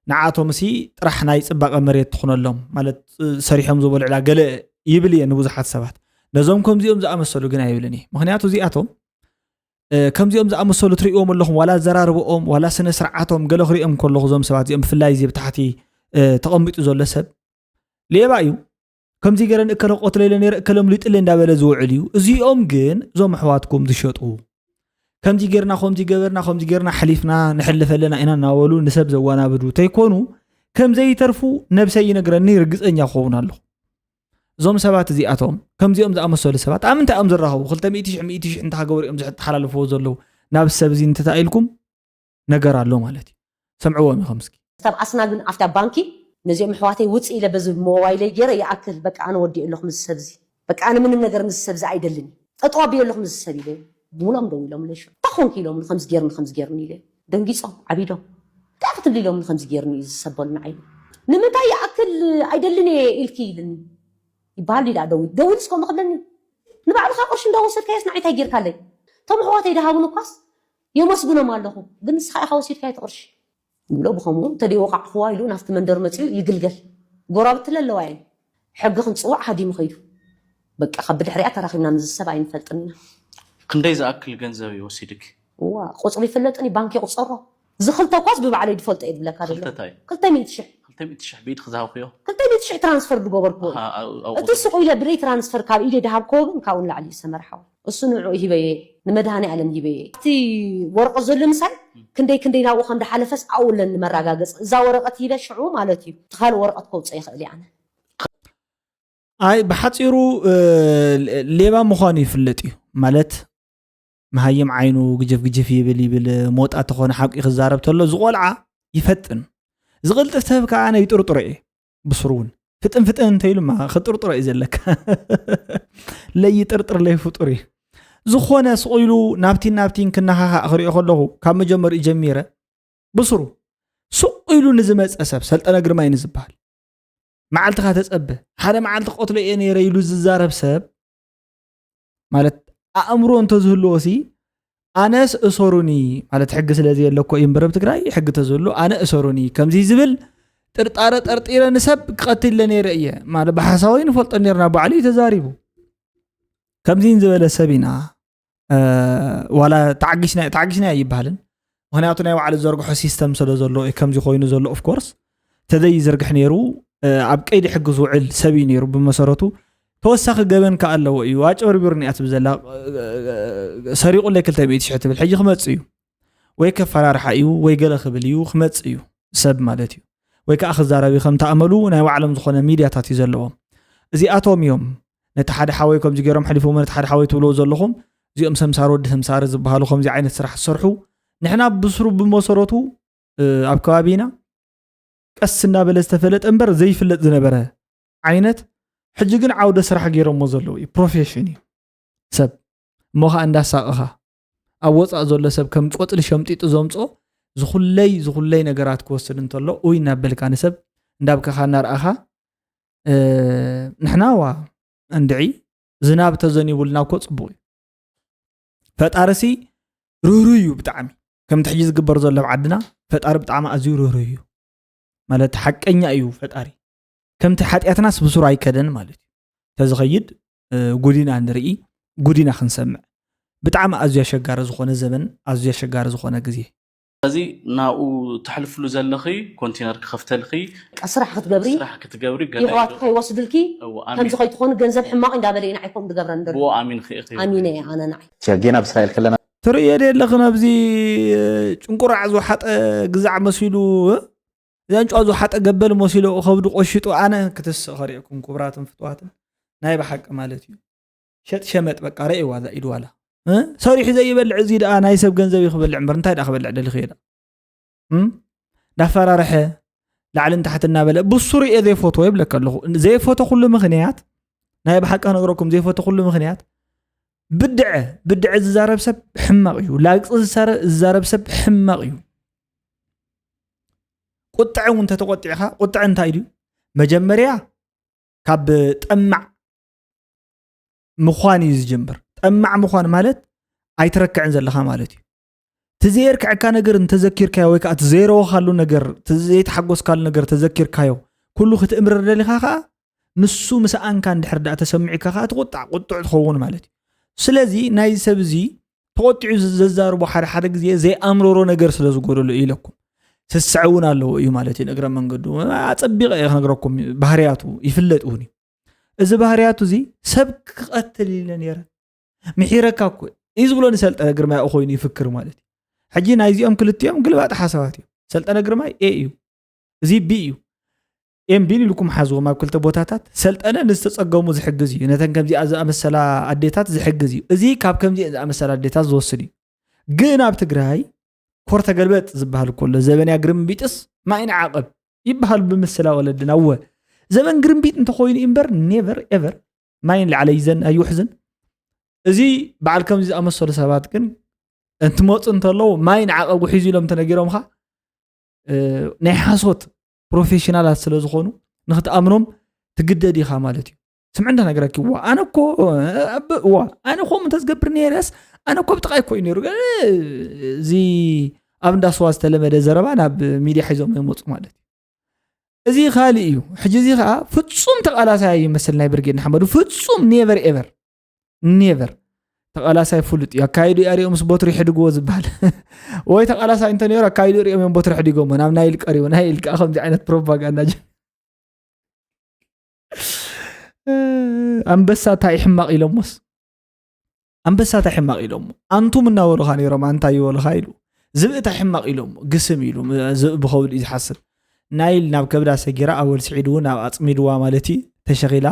ንዓቶም ሲ ጥራሕ ናይ ፅባቐ መሬት ትኾነሎም ማለት እ፣ ሰሪሖም ዝበልዕላ ገለ ይብል እየ ንብዙሓት ሰባት ነዞም ከምዚኦም ዝኣመሰሉ ግን ኣይብልን እየ ምክንያቱ እዚኣቶም እ፣ ከምዚኦም ዝኣመሰሉ ትርእዎም ኣለኹም ዋላ ኣዘራርብኦም ዋላ ስነ ስርዓቶም ገለ ክርእዮም ከለኹ እዞም ሰባት እዚኦም ብፍላይ እዚ ብታሕቲ እ፣ ተቐሚጡ ዘሎ ሰብ ሌባ እዩ ከምዚ ገይረ ንእከለ ቆትለ ኢለ ነይረ እከለ ምሊጥለ እንዳበለ ዝውዕል እዩ እዚኦም ግን እዞም ኣሕዋትኩም ዝሸጡ ከምዚ ጌርና ከምዚ ገበርና ከምዚ ጌርና ሕሊፍና ንሕልፍ ኣለና ኢና እናበሉ ንሰብ ዘወናብዱ ተይኮኑ ከም ዘይተርፉ ነብሰይ ይነግረኒ ርግፀኛ ክኸውን ኣለኹ እዞም ሰባት እዚኣቶም ከምዚኦም ዝኣመሰሉ ሰባት ኣብ ምንታይ እዮም ዝራኸቡ ክልተ ሚእቲ ሽሕ ሚእቲ ሽሕ እንተሃገበሩ እዮም ዝሓላልፍዎ ዘለዉ ናብ ሰብ እዚ እንተተኣኢልኩም ነገር ኣሎ ማለት እዩ ሰምዕዎም ኢኹም እስኪ ክሳብ ኣስና ግን ኣብታ ባንኪ ነዚኦም ኣሕዋተይ ውፅእ ኢለ በዚ ሞባይለይ ገይረ ይኣክል በቃ ኣነ ወዲእ ኣለኹ ምስ ሰብዚ በቃ ኣነ ምንም ነገር ምስ ሰብዚ ኣይደልን እዩ ጠጠው ኣቢለ ኣለኹ ምስ ሰብ ኢለ ብሙሎም ደው ኢሎም ለሹ እንታይ ኮንክ ኢሎም ከምዚ ገይርኒ ከምዚ ገይርኒ ኢለ ደንጊፆም ዓቢዶም እንታይ ክትብል ኢሎም ከምዚ ገይርኒ እዩ ዝሰበሉ ንዓይ ንምንታይ ይኣክል ኣይደልን እየ ኢልኪ ኢልኒ ይበሃል ዲዳ ደው ደው ኢልስ ከምኡ ክብለኒ ንባዕልካ ቅርሺ እንዳወሰድካዮስ ንዓይ እንታይ ጌርካለይ እቶም ኣሕዋተይ ድሃቡን እኳስ የመስግኖም ኣለኹ ግን ንስኻ ኢኻ ወሲድካዮ እቲ ቅርሺ ይብሎ ብኸምኡ እንተደይወቃዕኽዋ ኢሉ ናብቲ መንደር መፂኡ ይግልገል ጎራብቲ ለለዋ እየን ሕጊ ክንፅዋዕ ሃዲሙ ከይዱ በቃ ካብ ብድሕሪኣ ተራኺብና ምስ ሰብ ኣይንፈልጥን ኢና ክንደይ ዝኣክል ገንዘብ እዩ ወሲድክ እዋ ቁፅሩ ይፍለጥን እዩ ባንክ ይቁፀሮ ዝኽልተ ኳስ ብባዕለይ ዝፈልጦ እየ ዝብለካ ዘሎ ክልተታይ ክልተ ሚእቲ ሽሕ ክልተ ሚእቲ ሽሕ ብኢድ ክዝሃብክዮ ክልተ ሚእቲ ሽሕ ትራንስፈር ዝገበርክዎ ኣሃ፣ ኣብኡ- ኣብኡ እቲ ስቁ ኢለ ብደይ ትራንስፈር ካብ ኢደ ድሃብክዎ ግን ካብኡ ንላዕሊ እዩ ዝሰመርሓው እሱ ንዑ ሂበየ ንመድሃኒ ዓለም ሂበየ እቲ ወረቀት ዘሎ ምሳይ ክንደይ ክንደይ ናብኡ ከም ድሓለፈስ ኣብኡ ኣለኒ መረጋገፂ እዛ ወረቀት ሂበ ሽዑ ማለት እዩ እቲ ካልእ ወረቀት ከውፀ ይኽእል እየ ኣነ ኣይ ብሓፂሩ እ፣ ሌባ ምዃኑ ይፍለጥ እዩ ማለት መሃይም ዓይኑ ግጀፍ ግጀፍ ይብል ይብል ሞጣ ተኾነ ሓቂ ክዛረብ ተሎ ዝቆልዓ ይፈጥን ዝቕልጥፍ ተህብ ከዓ ናይ ጥርጥሮ እየ ብስሩ እውን ፍጥን ፍጥን እንተኢሉ ማ ክጥርጥሮ እዩ ዘለካ ለይጥርጥር ለይፍጡር እዩ ዝኾነ ስቕ ኢሉ ናብቲን ናብቲን ክነኻኻእ ክሪኦ ከለኹ ካብ መጀመሪኡ ጀሚረ ብስሩ ስቕ ኢሉ ንዝመፀ ሰብ ሰልጠነ ግርማይ ንዝበሃል መዓልትኻ ተፀበ ሓደ መዓልቲ ቀትሎ እየ ነይረ ኢሉ ዝዛረብ ሰብ ማለት ኣእምሮ እንተዝህልዎ ሲ ኣነስ እሰሩኒ ማለት ሕጊ ስለ ዘየለኮ እዩ እምበረብ ትግራይ ሕጊ ተዝህሉ ኣነ እሰሩኒ ከምዚ ዝብል ጥርጣረ ጠርጢረ ንሰብ ክቐትለ ነይረ እየ ማለት ብሓሳዊ ንፈልጦ ነርና ባዕሉ እዩ ተዛሪቡ ከምዚን ዝበለ ሰብ ኢና ዋላ ተዓጊሽና ተዓጊሽና ኣይበሃልን ምክንያቱ ናይ ባዕሉ ዘርግሖ ሲስተም ስለ ዘሎ እዩ ከምዚ ኮይኑ ዘሎ ኦፍኮርስ ተዘይዝርግሕ ነይሩ ኣብ ቀይዲ ሕጊ ዝውዕል ሰብ እዩ ነይሩ ብመሰረቱ ተወሳኺ ገበን ከ ኣለዎ እዩ ኣጭበርቢሩኒ እያ ትብል ዘላ ሰሪቑለይ ክልተ ሚእቲ ሽሕ ትብል ሕጂ ክመፅእ እዩ ወይ ከፈራርሓ እዩ ወይ ገለ ክብል እዩ ክመፅእ እዩ ሰብ ማለት እዩ ወይ ከዓ ክዛረብ እዩ ከም ተኣመሉ ናይ ባዕሎም ዝኾነ ሚድያታት እዩ ዘለዎም እዚኣቶም እዮም ነቲ ሓደ ሓወይ ከምዚ ገይሮም ሕሊፎም ነቲ ሓደ ሓወይ ትብልዎ ዘለኹም እዚኦም ሰምሳር ወዲ ሰምሳሪ ዝበሃሉ ከምዚ ዓይነት ስራሕ ዝሰርሑ ንሕና ብስሩ ብመሰረቱ ኣብ ከባቢና ቀስ እናበለ ዝተፈለጠ እምበር ዘይፍለጥ ዝነበረ ዓይነት ሕጂ ግን ዓውደ ስራሕ ገይሮሞ ዘለዉ እዩ ፕሮፌሽን እዩ ሰብ እሞ ከዓ እንዳሳቕኻ ኣብ ወፃእ ዘሎ ሰብ ከም ቆፅሊ ሸምጢጡ ዘምፆ ዝኹለይ ዝኹለይ ነገራት ክወስድ እንተሎ ኡይ እናበልካ ንሰብ እንዳብከኻ እናርኣኻ ንሕና ዋ እንድዒ ዝናብ ተዘኒቡልና እኮ ፅቡቅ እዩ ፈጣርሲ ርህሩህ እዩ ብጣዕሚ ከምቲ ሕጂ ዝግበር ዘሎ ኣብ ዓድና ፈጣሪ ብጣዕሚ ኣዝዩ ርህሩህ እዩ ማለት ሓቀኛ እዩ ፈጣሪ ከምቲ ሓጢኣትናስ ብስሩ ኣይከደን ማለት እዩ ተዝኸይድ ጉዲና ንርኢ ጉዲና ክንሰምዕ ብጣዕሚ ኣዝዩ ኣሸጋሪ ዝኾነ ዘበን ኣዝዩ ኣሸጋሪ ዝኾነ ግዜ እዚ ናብኡ ተሕልፍሉ ዘለኺ ኮንቴነር ክኸፍተልኺ ስራሕ ክትገብሪ ስራሕ ክትገብሪ ገለ ይሕዋት ከይወስድልኪ እዎ፣ ከምዚ ከይትኾኑ ገንዘብ ሕማቕ እንዳበለ ኢና ኣይኮም ዝገብረን ዘሎ ብኡ ኣሚንኺ ኢኺ ኣሚነ እየ ኣነ ንዓይ ጌና ኣብ እስራኤል ከለና ትርእዮ ደ ኣለኽን ኣብዚ ጭንቁራዕ ዝሓጠ ግዛዕ መሲሉ ዛንጫ ዝሓጠ ገበል መሲሉ ከብዱ ቆሽጡ ኣነ ክትስእ ከሪእኩም ክቡራትን ፍትዋትን ናይ ብሓቂ ማለት እዩ ሸጥ ሸመጥ በቃ ረእይዋ ዛ ኢድ ዋላ እ? ሰሪሑ ዘይበልዕ እዚ ደኣ ናይ ሰብ ገንዘብ እዩ ክበልዕ እምበር እንታይ ደኣ ክበልዕ ደሊኹ እየ ደኣ እም? እንዳፈራርሐ ላዕልን ታሕቲ እናበለ ብሱሩ እየ ዘይፈትዎ ይብለካ ኣለኹ ዘይፈተኩሉ ምኽንያት ናይ ብሓቂ ክነግረኩም ዘይፈተኩሉ ምኽንያት ብድዐ ብድዐ ዝዛረብ ሰብ ሕማቕ እዩ ላግፂ ዝዛረ- ዝዛረብ ሰብ ሕማቕ እዩ ቁጥዐ እውን ተተቆጢዕካ ቁጥዐ እንታይ ድዩ መጀመርያ ካብ ጠማዕ ምዃን እዩ ዝጀምር ጠማዕ ምዃን ማለት ኣይትረክዕን ዘለኻ ማለት እዩ እቲ ዘየርክዐካ ነገር እንተዘኪርካዮ ወይ ከዓ እቲ ዘይረወኻሉ ነገር እቲ ዘይተሓጎስካሉ ነገር ተዘኪርካዮ ኩሉ ክትእምርር ደሊኻ ከዓ ንሱ ምስኣንካ እንድሕር ዳኣ ተሰሚዑካ ከዓ ትቁጣዕ ቁጡዕ ትኸውን ማለት እዩ ስለዚ ናይ ሰብ እዚ ተቆጢዑ ዘዛርቦ ሓደ ሓደ ግዜ ዘይኣምረሮ ነገር ስለ ዝጎደሎ እዩ ኢለኩም ስስዐ እውን ኣለዎ እዩ ማለት እዩ እግረ መንገዱ ኣፀቢቐ እየ ክነግረኩም ባህርያቱ ይፍለጥ እውን እዩ እዚ ባህርያቱ እዚ ሰብ ክቐትል ኢለ ነይረ ምሒረካ እኮ እዩ ዝብሎ ንሰልጠነ ግርማይ ኮይኑ ይፍክር ማለት እዩ ሕጂ ናይዚኦም ክልቲኦም ግልባጥ ሓሳባት እዮም ሰልጠነ ግርማይ ኤ እዩ እዚ ቢ እዩ ኤም ቢን ኢልኩም ሓዝዎም ኣብ ክልተ ቦታታት ሰልጠነ ንዝተፀገሙ ዝሕግዝ እዩ ነተን ከምዚኣ ዝኣመሰላ ኣዴታት ዝሕግዝ እዩ እዚ ካብ ከምዚአን ዝኣመሰላ ኣዴታት ዝወስድ እዩ ግን ኣብ ትግራይ ኮር ተገልበጥ ዝበሃል ከሎ ዘበንያ ግርምቢጥስ ማይን ዓቐብ ይበሃል ብምስላ ወለድና እወ ዘበን ግርምቢጥ እንተኮይኑ እምበር never ever ማይን ላዕለ ይዘን ኣይውሕዝን እዚ በዓል ከምዚ ዝኣመሰሉ ሰባት ግን እንትመፁ እንተለዉ ማይን ዓቐብ ውሒዙ ኢሎም ተነጊሮምካ ናይ ሓሶት ፕሮፌሽናላት ስለ ዝኾኑ ንክትኣምኖም ትግደድ ኢኻ ማለት እዩ ስምዕ እንዳ ነገረኪ ዋ ኣነ እኮ ዋ ኣነ ከምኡ እንተዝገብር ነይረስ ኣነ እኮ ብጥቃይ እኮ እዩ ነይሩ እዚ ኣብ እንዳስዋ ዝተለመደ ዘረባ ናብ ሚድያ ሒዞም ይመፁ ማለት እዩ እዚ ካልእ እዩ ሕጂ እዚ ከዓ ፍፁም ተቃላሳይ ይመስል ናይ ብርጌድ ንሓመዱ ፍፁም never ever never ተቃላሳይ ፍሉጥ እዩ ኣካይዱ ኣሪኦ ምስ ቦትሪ ሕድግዎ ዝበሃል ወይ ተቃላሳይ እንተነሩ ኣካይዱ ሪኦም እዮም ቦትሪ ሕዲጎሞ ናብ ናይል ቀሪቡ ናይል ከዓ ከምዚ ዓይነት ፕሮፓጋንዳ ኣንበሳ እንታይ ሕማቕ ኢሎሞስ ኣንበሳ እንታይ ሕማቕ ኢሎሞ ኣንቱም እናበሉኻ ነይሮም ኣንታ ይበሉኻ ኢሉ ዝብኢ እንታይ ሕማቕ ኢሎሞ ግስም ኢሉ ዝብኢ ብኸብዱ እዩ ዝሓስብ ናይል ናብ ከብዳ ሰጊራ ኣወል ስዒድ እውን ኣብ ኣፅሚድዋ ማለት እዩ ተሸኺላ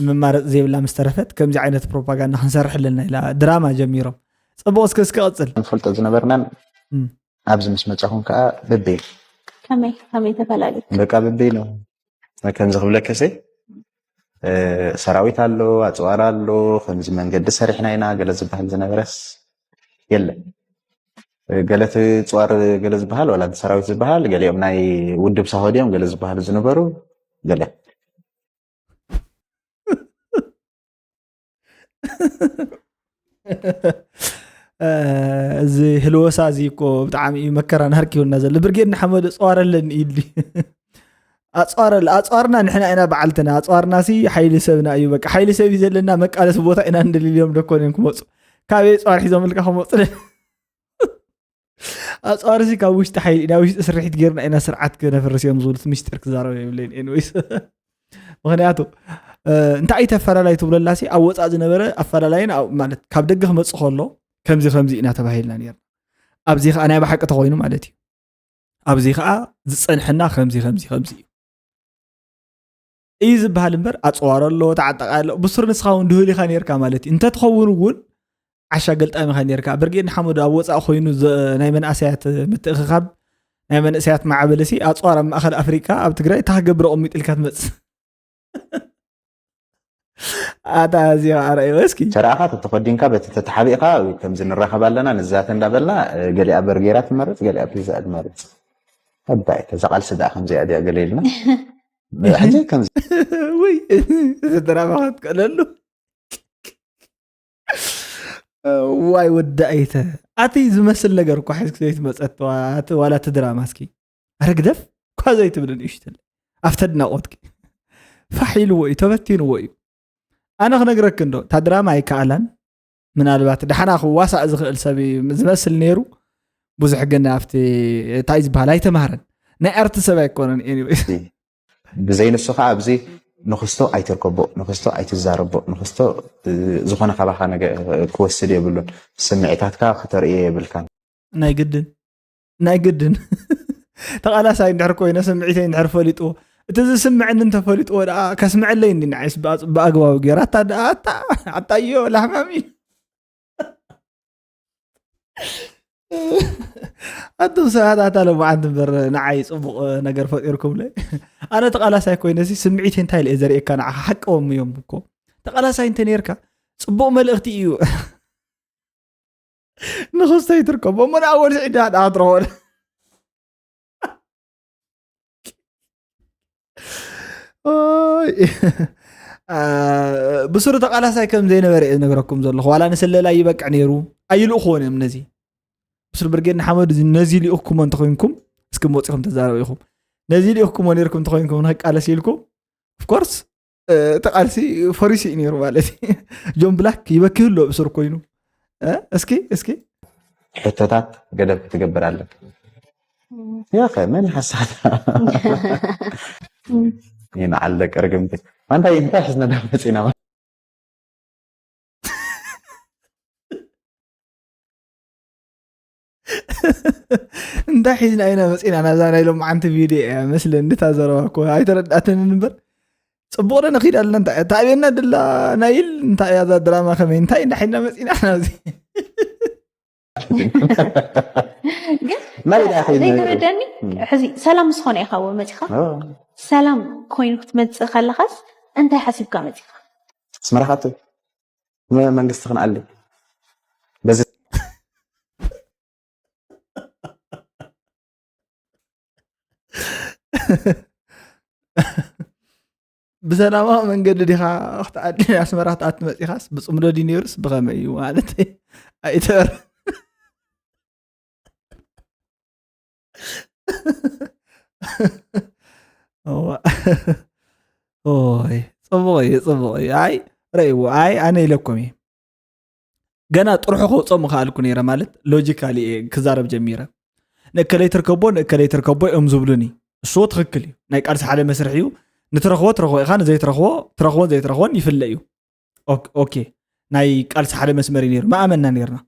መማረፂ ዘይብላ ምስ ተረፈት ከምዚ ዓይነት ፕሮፓጋንዳ ክንሰርሕ ኣለና ኢላ ድራማ ጀሚሮም ፅቡቕ እስከ እስከ ቀፅል ንፈልጦ ዝነበርናን ኣብዚ ምስ መጻኹም ከዓ ብበይ ከመይ ከመይ ተፈላለዩ በቃ ብበይ ነው ከምዚ ክብለከሰ ሰራዊት ኣሎ ኣፅዋር ኣሎ ከምዚ መንገዲ ሰሪሕና ኢና ገለ ዝበሃል ዝነበረስ የለን ገለ እቲ ፅዋር ገለ ዝበሃል ዋላ እቲ ሰራዊት ዝበሃል ገሊኦም ናይ ውድብ ሳሆድ እዮም ገለ ዝበሃሉ ዝነበሩ ገለ እዚ ህልወሳ እዚ እኮ ብጣዕሚ እዩ መከራ ናርኪውና ዘሎ ብርጌድ ንሓመዱ ኣፅዋር ኣለኒ ኢሉ ኣፅዋር ኣለ ኣፅዋርና ንሕና ኢና በዓልትና ኣፅዋርና ሲ ሓይሊ ሰብና እዩ በቃ ሓይሊ ሰብ እዩ ዘለና መቃለሲ ቦታ ኢና እንደልልዮም ደኮን እዮም ክመፁ ካበይ ኣፅዋር ሒዞም ኢልካ ክመፁ ኣፅዋር ሲ ካብ ውሽጢ ሓይሊ ኢና ውሽጢ ስርሒት ጌርና ኢና ስርዓት ክነፍርስ እዮም ዝብሉት ምስጢር ክዛረብ የብለይን ኤንወይስ ምክንያቱ እንታይ እዩ ተፈላላይ ትብለላ ሲ ኣብ ወፃእ ዝነበረ ኣፈላላይን ማለት ካብ ደገ ክመፅእ ከሎ ከምዚ ከምዚ ኢና ተባሂልና ነርና ኣብዚ ከዓ ናይ ብሓቂ ተኮይኑ ማለት እዩ ኣብዚ ከዓ ዝፀንሐና ከምዚ ከምዚ ከምዚ እዩ እዩ ዝበሃል እምበር ኣፅዋር ኣሎ ተዓጠቃ ኣሎ ብሱር ንስኻ እውን ድህል ኢኻ ነርካ ማለት እዩ እንተትኸውን እውን ዓሻ ገልጣም ኢኻ ነርካ ብርጌድ ንሓመዱ ኣብ ወፃእ ኮይኑ ናይ መናእሰያት ምትእኽኻብ ናይ መንእሰያት ማዕበሊ ሲ ኣፅዋር ኣብ ማእኸል ኣፍሪቃ ኣብ ትግራይ እታ ክገብር ኣቐሚጡ ኢልካ ትመፅእ ኣታ እዚ ኣርኣይዎ እስኪ ተረኣኻ ተተኸዲንካ በቲ ተተሓቢእካ ከምዚ ንራኸብ ኣለና ንዛተ እንዳበልና ገሊኣ በርጌራ ትመርፅ ገሊኣ ፒዛ ትመርፅ ኣባይ ተዛ ቃልሲ ደኣ ከምዚኣ ድያ ገለ ኢልና ሕጂ ከምዚ ወይ እዚ ድራማ ክትቀለሉ ዋይ ወዲ ኣይተ ኣቲ ዝመስል ነገር እኳ ሒዝክ ዘይትመፀት ዋላ እቲ ድራማ እስኪ ኣረ ግደፍ እኳ ዘይትብል ንእሽትለ ኣብተ ድናቆትኪ ፋሕ ኢልዎ እዩ ተበቲንዎ እዩ ኣነ ክነግረክ እንዶ እታ ድራማ ኣይከኣላን ምናልባት ዳሕና ክዋሳእ ዝኽእል ሰብ ዝመስል ነይሩ ብዙሕ ግን ኣብቲ እንታይ ዝበሃል ኣይተማህረን። ናይ ኣርቲ ሰብ ኣይኮነን። Anyways፣ ብዘይ ንሱ ከዓ ኣብዚ ንክስቶ ኣይትርከቦ፣ ንክስቶ ኣይትዛረቦ፣ ንክስቶ እ፣ ዝኾነ ካባካ ነገ ክወስድ የብሉን። ስምዒታትካ ክተርእዮ የብልካን። ናይ ግድን ናይ ግድን ተቓላሳይ እንድሕር ኮይነ ስምዒተይ እንድሕር ፈሊጥዎ፣ እቲ ዝስምዐኒ እንተፈሊጥዎ ደኣ ከስምዐለይ እንዲ ንዓይስ ብኣ- ብኣግባቡ ገይራ ኣታ ደኣ ኣታ ኣታዮ ላሕማሚ። ኣቱም ሰባት ኣታ ለማዓንቲ እምበር ንዓይ ፅቡቕ ነገር ፈጢርኩምለይ። ኣነ ተቓላሳይ ኮይነ ሲ ስምዒተይ እንታይ ኢለ እየ ዘርእየካ? ንዓኻ ሓቀዎም እዮም እኮ። ተቓላሳይ እንተ ነርካ ፅቡቕ መልእኽቲ እዩ። ንክስቶ ይትርከቦ እሞ ንኣወል ስዒድ ደኣ ደኣ ትረኽቦ። ኦይ። አ፣ ብሱሩ ተቓላሳይ ከም ዘይነበረ እየ ዝነግረኩም ዘለኹ። ዋላ ንስለላ ይበቅዕ ነይሩ። ኣይልእኽዎን እዮም ነዚ። ብሱር ብርጌድ ንሓመዱ እዚ ነዚ ልኢኽኩሞ እንተኾይንኩም፣ እስኪ መፂኹም ተዛረቡ ኢኹም። ነዚ ልኢኽኩሞ ነይርኩም እንተኾይንኩም ንክቃለስ ኢልኩም፣ ኦፍኮርስ እቲ ቃልሲ ፈሪሱ እዩ ነይሩ ማለት እዩ። ጆን ብላክ ይበኪ ህሎ ብሱር ኮይኑ። እ፣ እስኪ እስኪ ሕቶታት ገደብ ክትገብር ኣለካ። ያኸ መን ሓሳታ ይንዓል ደቂ ርግምቲ። ኣንታይ እንታይ ሒዝና ዳ መፂና? እንታይ ሒዝና ኢና መፂና ናብዛ ናይ ሎማዓንቲ ቪድዮ እያ መስለኒ። እታ ዘረባ እኮ ኣይተረዳእተንን እምበር፣ ፅቡቕ ዶ ነኺድ ኣለና? እንታይ እያ ታኣብየና ድላ ናይል? እንታይ እያ እዛ ድራማ? ከመይ እንታይ እንዳሒድና መፂና ናብዚ? ግን ናበይ ደኣ ኸይድና? ዘይተረደኒ ሕዚ ሰላም ምስ ኾነ ኢኻ ወ መፂኻ ኦ፣ ሰላም ኮይኑ ክትመፅእ ከለኻስ እንታይ ሓሲብካ መፂኻ? ኣስመራ ካቱ መ- መንግስቲ ክንኣሊ በዚ ብሰላማዊ መንገዲ ዲኻ ክትኣዲ ኣስመራ ክትኣቲ መፂኻስ ብፅምዶ ድዩ ነይሩስ ብኸመይ እዩ ማለት ኣይተር ኦይ፣ ጽቡቕ እዩ፣ ጽቡቕ እዩ። ኣይ ረእይዎ፣ ኣይ ኣነ ኢለኩም እየ። ገና ጥርሑ ከውፅኦ ምኽኣልኩ ነይረ ማለት ሎጂካሊ እየ ክዛረብ ጀሚረ። ንእከለይ ትርከቦ ንእከለይ ትርከቦ እዮም ዝብሉኒ። እሱ ትኽክል እዩ። ናይ ቃልሲ ሓደ መስርሕ እዩ። ንትረኽቦ ትረኽቦ ኢኻ፣ ንዘይትረኽቦ ትረኽቦን ዘይትረኽቦን ይፍለ እዩ። ኦክ- ኦኬ ናይ ቃልሲ ሓደ መስመር እዩ ነይሩ። መኣመንና ነይርና።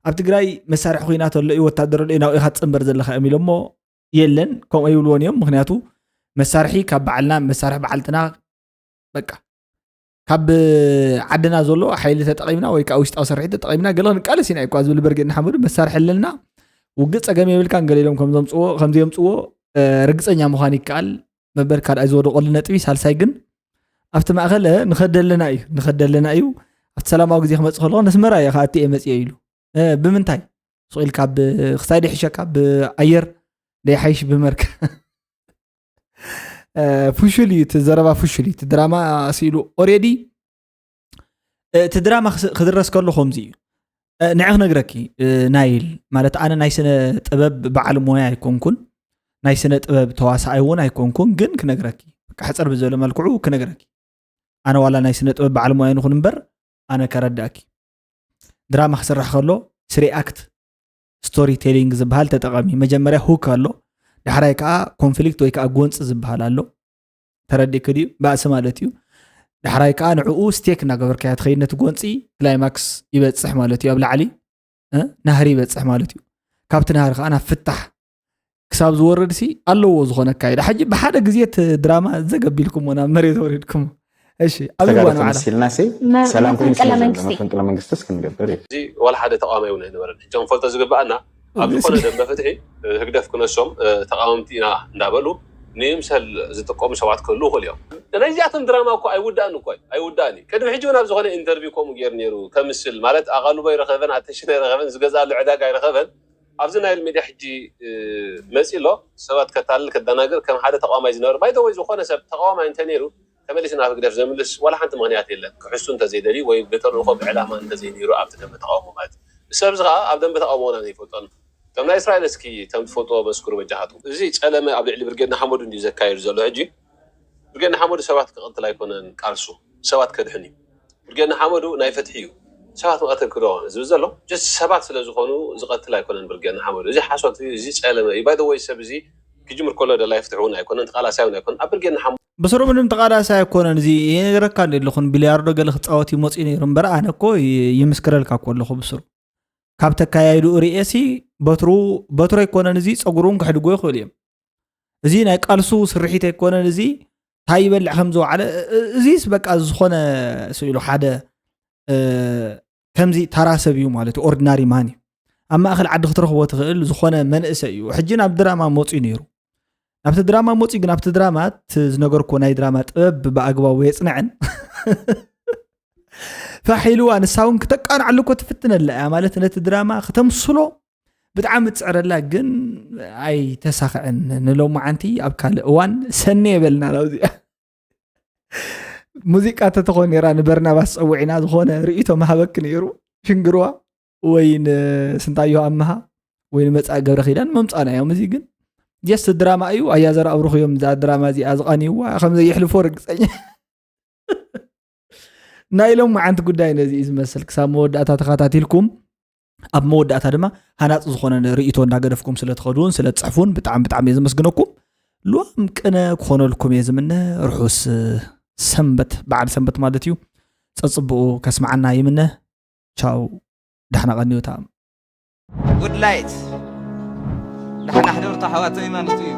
ኣብ ትግራይ መሳርሒ ኩናት ኣሎ እዩ፣ ወታደር ኣሎ እዩ፣ ናብኡ ኢኻ ትፅንበር ዘለኻ እዮም ኢሎሞ የለን፣ ከምኡ ይብልዎን እዮም። ምክንያቱ መሳርሒ ካብ በዓልና መሳርሒ በዓልትና በቃ ካብ ዓድና ዘሎ ሓይሊ ተጠቒምና ወይ ከዓ ውሽጣዊ ስርሒት ተጠቒምና ገለ ክንቃለስ ኢና እኳ ዝብል በርጌድ ንሓመዱ መሳርሒ ኣለና። ውግእ ፀገም የብልካን ገለ ኢሎም ከምዘምፅዎ ከምዘምፅዎ ርግፀኛ ምዃን ይከኣል። መበል ካልኣይ ዝወደቐሉ ነጥቢ ሳልሳይ ግን ኣብቲ ማእኸል ንኸደለና እዩ ንኸደለና እዩ። ኣብቲ ሰላማዊ ግዜ ክመፅእ ከለኹ ነስመራ እየ ከኣቲ እየ መፅየ ኢሉ። ብምንታይ ስቕ ኢልካ ክሳይ ደይሕሸካ ብኣየር ደይሓይሽ ብመርከ ፍሹል እዩ እቲ ዘረባ ፍሹል እዩ እቲ ድራማ ስኢሉ ኦሬዲ እቲ ድራማ ክድረስ ከሎ ከምዚ እዩ። ንዕ ክነግረኪ ናይል ማለት ኣነ ናይ ስነ ጥበብ በዓል ሞያ ኣይኮንኩን ናይ ስነ ጥበብ ተዋሳኣይ እውን ኣይኮንኩን ግን ክነግረኪ ሕፅር ብዝበለ መልክዑ ክነግረኪ ኣነ ዋላ ናይ ስነ ጥበብ በዓል ሞያ ንኹን እምበር ኣነ ከረዳእኪ ድራማ ክስራሕ ከሎ ስሪ ኣክት ስቶሪ ቴሊንግ ዝበሃል ተጠቐሚ መጀመርያ ሁክ ኣሎ ዳሕራይ ከዓ ኮንፍሊክት ወይ ከዓ ጎንፂ ዝበሃል ኣሎ ተረዲእክ ድዩ ባእሲ ማለት እዩ ዳሕራይ ከዓ ንዕኡ ስቴክ እናገበርካያ ትኸይድ ነቲ ጎንፂ ክላይማክስ ይበፅሕ ማለት እዩ ኣብ ላዕሊ ናህሪ ይበፅሕ ማለት እዩ ካብቲ ናህሪ ከዓ ናብ ፍታሕ ክሳብ ዝወርድ ሲ ኣለዎ ዝኾነ ኣካይዳ ሕጂ ብሓደ ግዜ እቲ ድራማ ዘገቢልኩሞ ናብ መሬት ወሪድኩሞ እሺ ኣብ ተጋሩ እዋን ማዕዳ ተመሲልና ሲ ሰላም ኮይኑ መፈንቅለ ስለ ዘሎ መንግስቲ። መፈንቅለ መንግስቲ እስክንገብር እዩ እዚ ዋላ ሓደ ተቃዋማይ እውን ኣይነበረን። ሕጂ ክንፈልጦ ዝግባኣና ኣብዚ ዝኾነ ደንበ ፍትሒ ህግደፍ ክነሶም ተቃወምቲ ኢና እንዳበሉ ንምምሰል ዝጥቀሙ ሰባት ክህልው ይኽእሉ እዮም። ነዚኣቶም ድራማ እኮ ኣይውዳእን እኮ እዩ ኣይውዳእን እዩ። ቅድሚ ሕጂ እውን ኣብ ዝኾነ ኢንተርቪው ከምኡ ገይሩ ነይሩ ከምስል ማለት ኣቓልቦ ኣይረኸበን ኣተንሽን ኣይረኸበን ዝገዝኣሉ ዕዳጋ ኣይረኸበን ኣብዚ ናይል ሚድያ ሕጂ መፂ ኣሎ ሰባት ከታልል ከደናግር ከም ሓደ ተቃዋማይ ዝነበረ ባይተወይ ዝኾነ ሰብ ተቃዋማይ እንተነይሩ ተመሊሱ ናብ ህግደፍ ዘምልስ ዋላ ሓንቲ ምኽንያት የለን። ክሕሱ እንተዘይደልዩ ወይ ብተልእኾ ብዕላማ እንተዘይነይሩ ኣብቲ ደንበ ተቃውሞ ማለት እዩ። ንሰብ እዚ ከዓ ኣብ ደንበ ተቃውሞና ዘይፈልጦን እቶም ናይ እስራኤል እስኪ ከም ትፈልጥዎ መስክሩ በጃኻትኩም። እዚ ጸለመ ኣብ ልዕሊ ብርጌድ ንሓመዱ እንድዩ ዘካየዱ ዘሎ ሕጂ። ብርጌድ ንሓመዱ ሰባት ክቐትል ኣይኮነን ቃልሱ፣ ሰባት ከድሕን እዩ። ብርጌድ ንሓመዱ ናይ ፍትሒ እዩ። ሰባት መቐተል ክዶ ዝብል ዘሎ just ሰባት ስለ ዝኾኑ ዝቐትል ኣይኮነን። ብርጌድ ንሓመዱ እዚ ሓሶት እዩ፣ እዚ ጸለመ እዩ። By the way ሰብ እዚ ክጅምር ከሎ ደላይ ፍትሒ እውን ኣይኮነን፣ ተቃላሳይ እውን ኣይኮነን። ኣብ ብርጌድ ንሓመዱ ብስሩ ምንም ተቃላሳይ ኣይኮነን። እዚ ይነግረካ እንደ ኣለኹን ቢልያርዶ ገለ ክጻወት ይመጽኡ ነይሩ እምበር ኣነ እኮ ይ- ይምስክረልካ እኮ ኣለኹ ብስሩ ካብ ተካያይዱ ርእሲ በትሩ በትሩ ኣይኮነን። እዚ ጸጉሩን ክሕድጎ ይኽእሉ እዮም። እዚ ናይ ቃልሱ ስርሒት ኣይኮነን። እዚ ታይ ይበልዕ ከም ዝወዓለ እ- እ- እዚስ በቃ ዝኾነ ስኢሉ ሓደ እ፣ ከምዚ ተራ ሰብ እዩ ማለት እዩ። ኦርዲናሪ ማን እዩ ኣብ ማእኸል ዓዲ ክትረኽቦ ትኽእል ዝኾነ መንእሰ እዩ። ሕጂ ናብ ድራማ መፂኡ ነይሩ። ናብቲ ድራማ መፂኡ ግን ኣብቲ ድራማ እቲ ዝነገርኩ ናይ ድራማ ጥበብ ብኣግባቡ የፅንዐን ፋሒልዋ ንሳ እውን ክተቃንዓሉ እኮ ትፍትነላ እያ ማለት ነቲ ድራማ ክተምስሎ ብጣዕሚ ትፅዕረላ። ግን ኣይተሳኽዐን። ንሎማዓንቲ ኣብ ካልእ እዋን ሰኒ የበልና ናብዚኣ ሙዚቃ ተተኾን ነራ ንበርናባስ ፀውዒና ዝኾነ ርእቶ መሃበክ ነይሩ። ሽንግርዋ ወይ ንስንታዮ ኣመሃ ወይ ንመፃእ ገብረ ኪዳን መምፃና እዮም። እዚ ግን ጀስት ድራማ እዩ። ኣያ ዘርኣብሩኽ እዮም እዛ ድራማ እዚኣ ዝቐንይዋ ከም ዘየሕልፎ ርግፀኛ ናይ ሎም መዓንቲ ጉዳይ ነዚ እዩ ዝመስል። ክሳብ መወዳእታ ተኸታቲልኩም ኣብ መወዳእታ ድማ ሃናፂ ዝኾነ ርእቶ እንዳገደፍኩም ስለ ትኸዱን ስለ ትፅሕፉን ብጣዕሚ ብጣዕሚ እየ ዘመስግነኩም። ሉዋም ቅነ ክኾነልኩም እየ ዝምነ። ርሑስ ሰንበት በዓል ሰንበት ማለት እዩ። ፀፅብኡ ከስመዓና ይምነ። ቻው። ዳሕና ቀንዩታ። ጉድ ላይት ዳሕና ሕደርታ ሓዋተይ ማለት እዩ።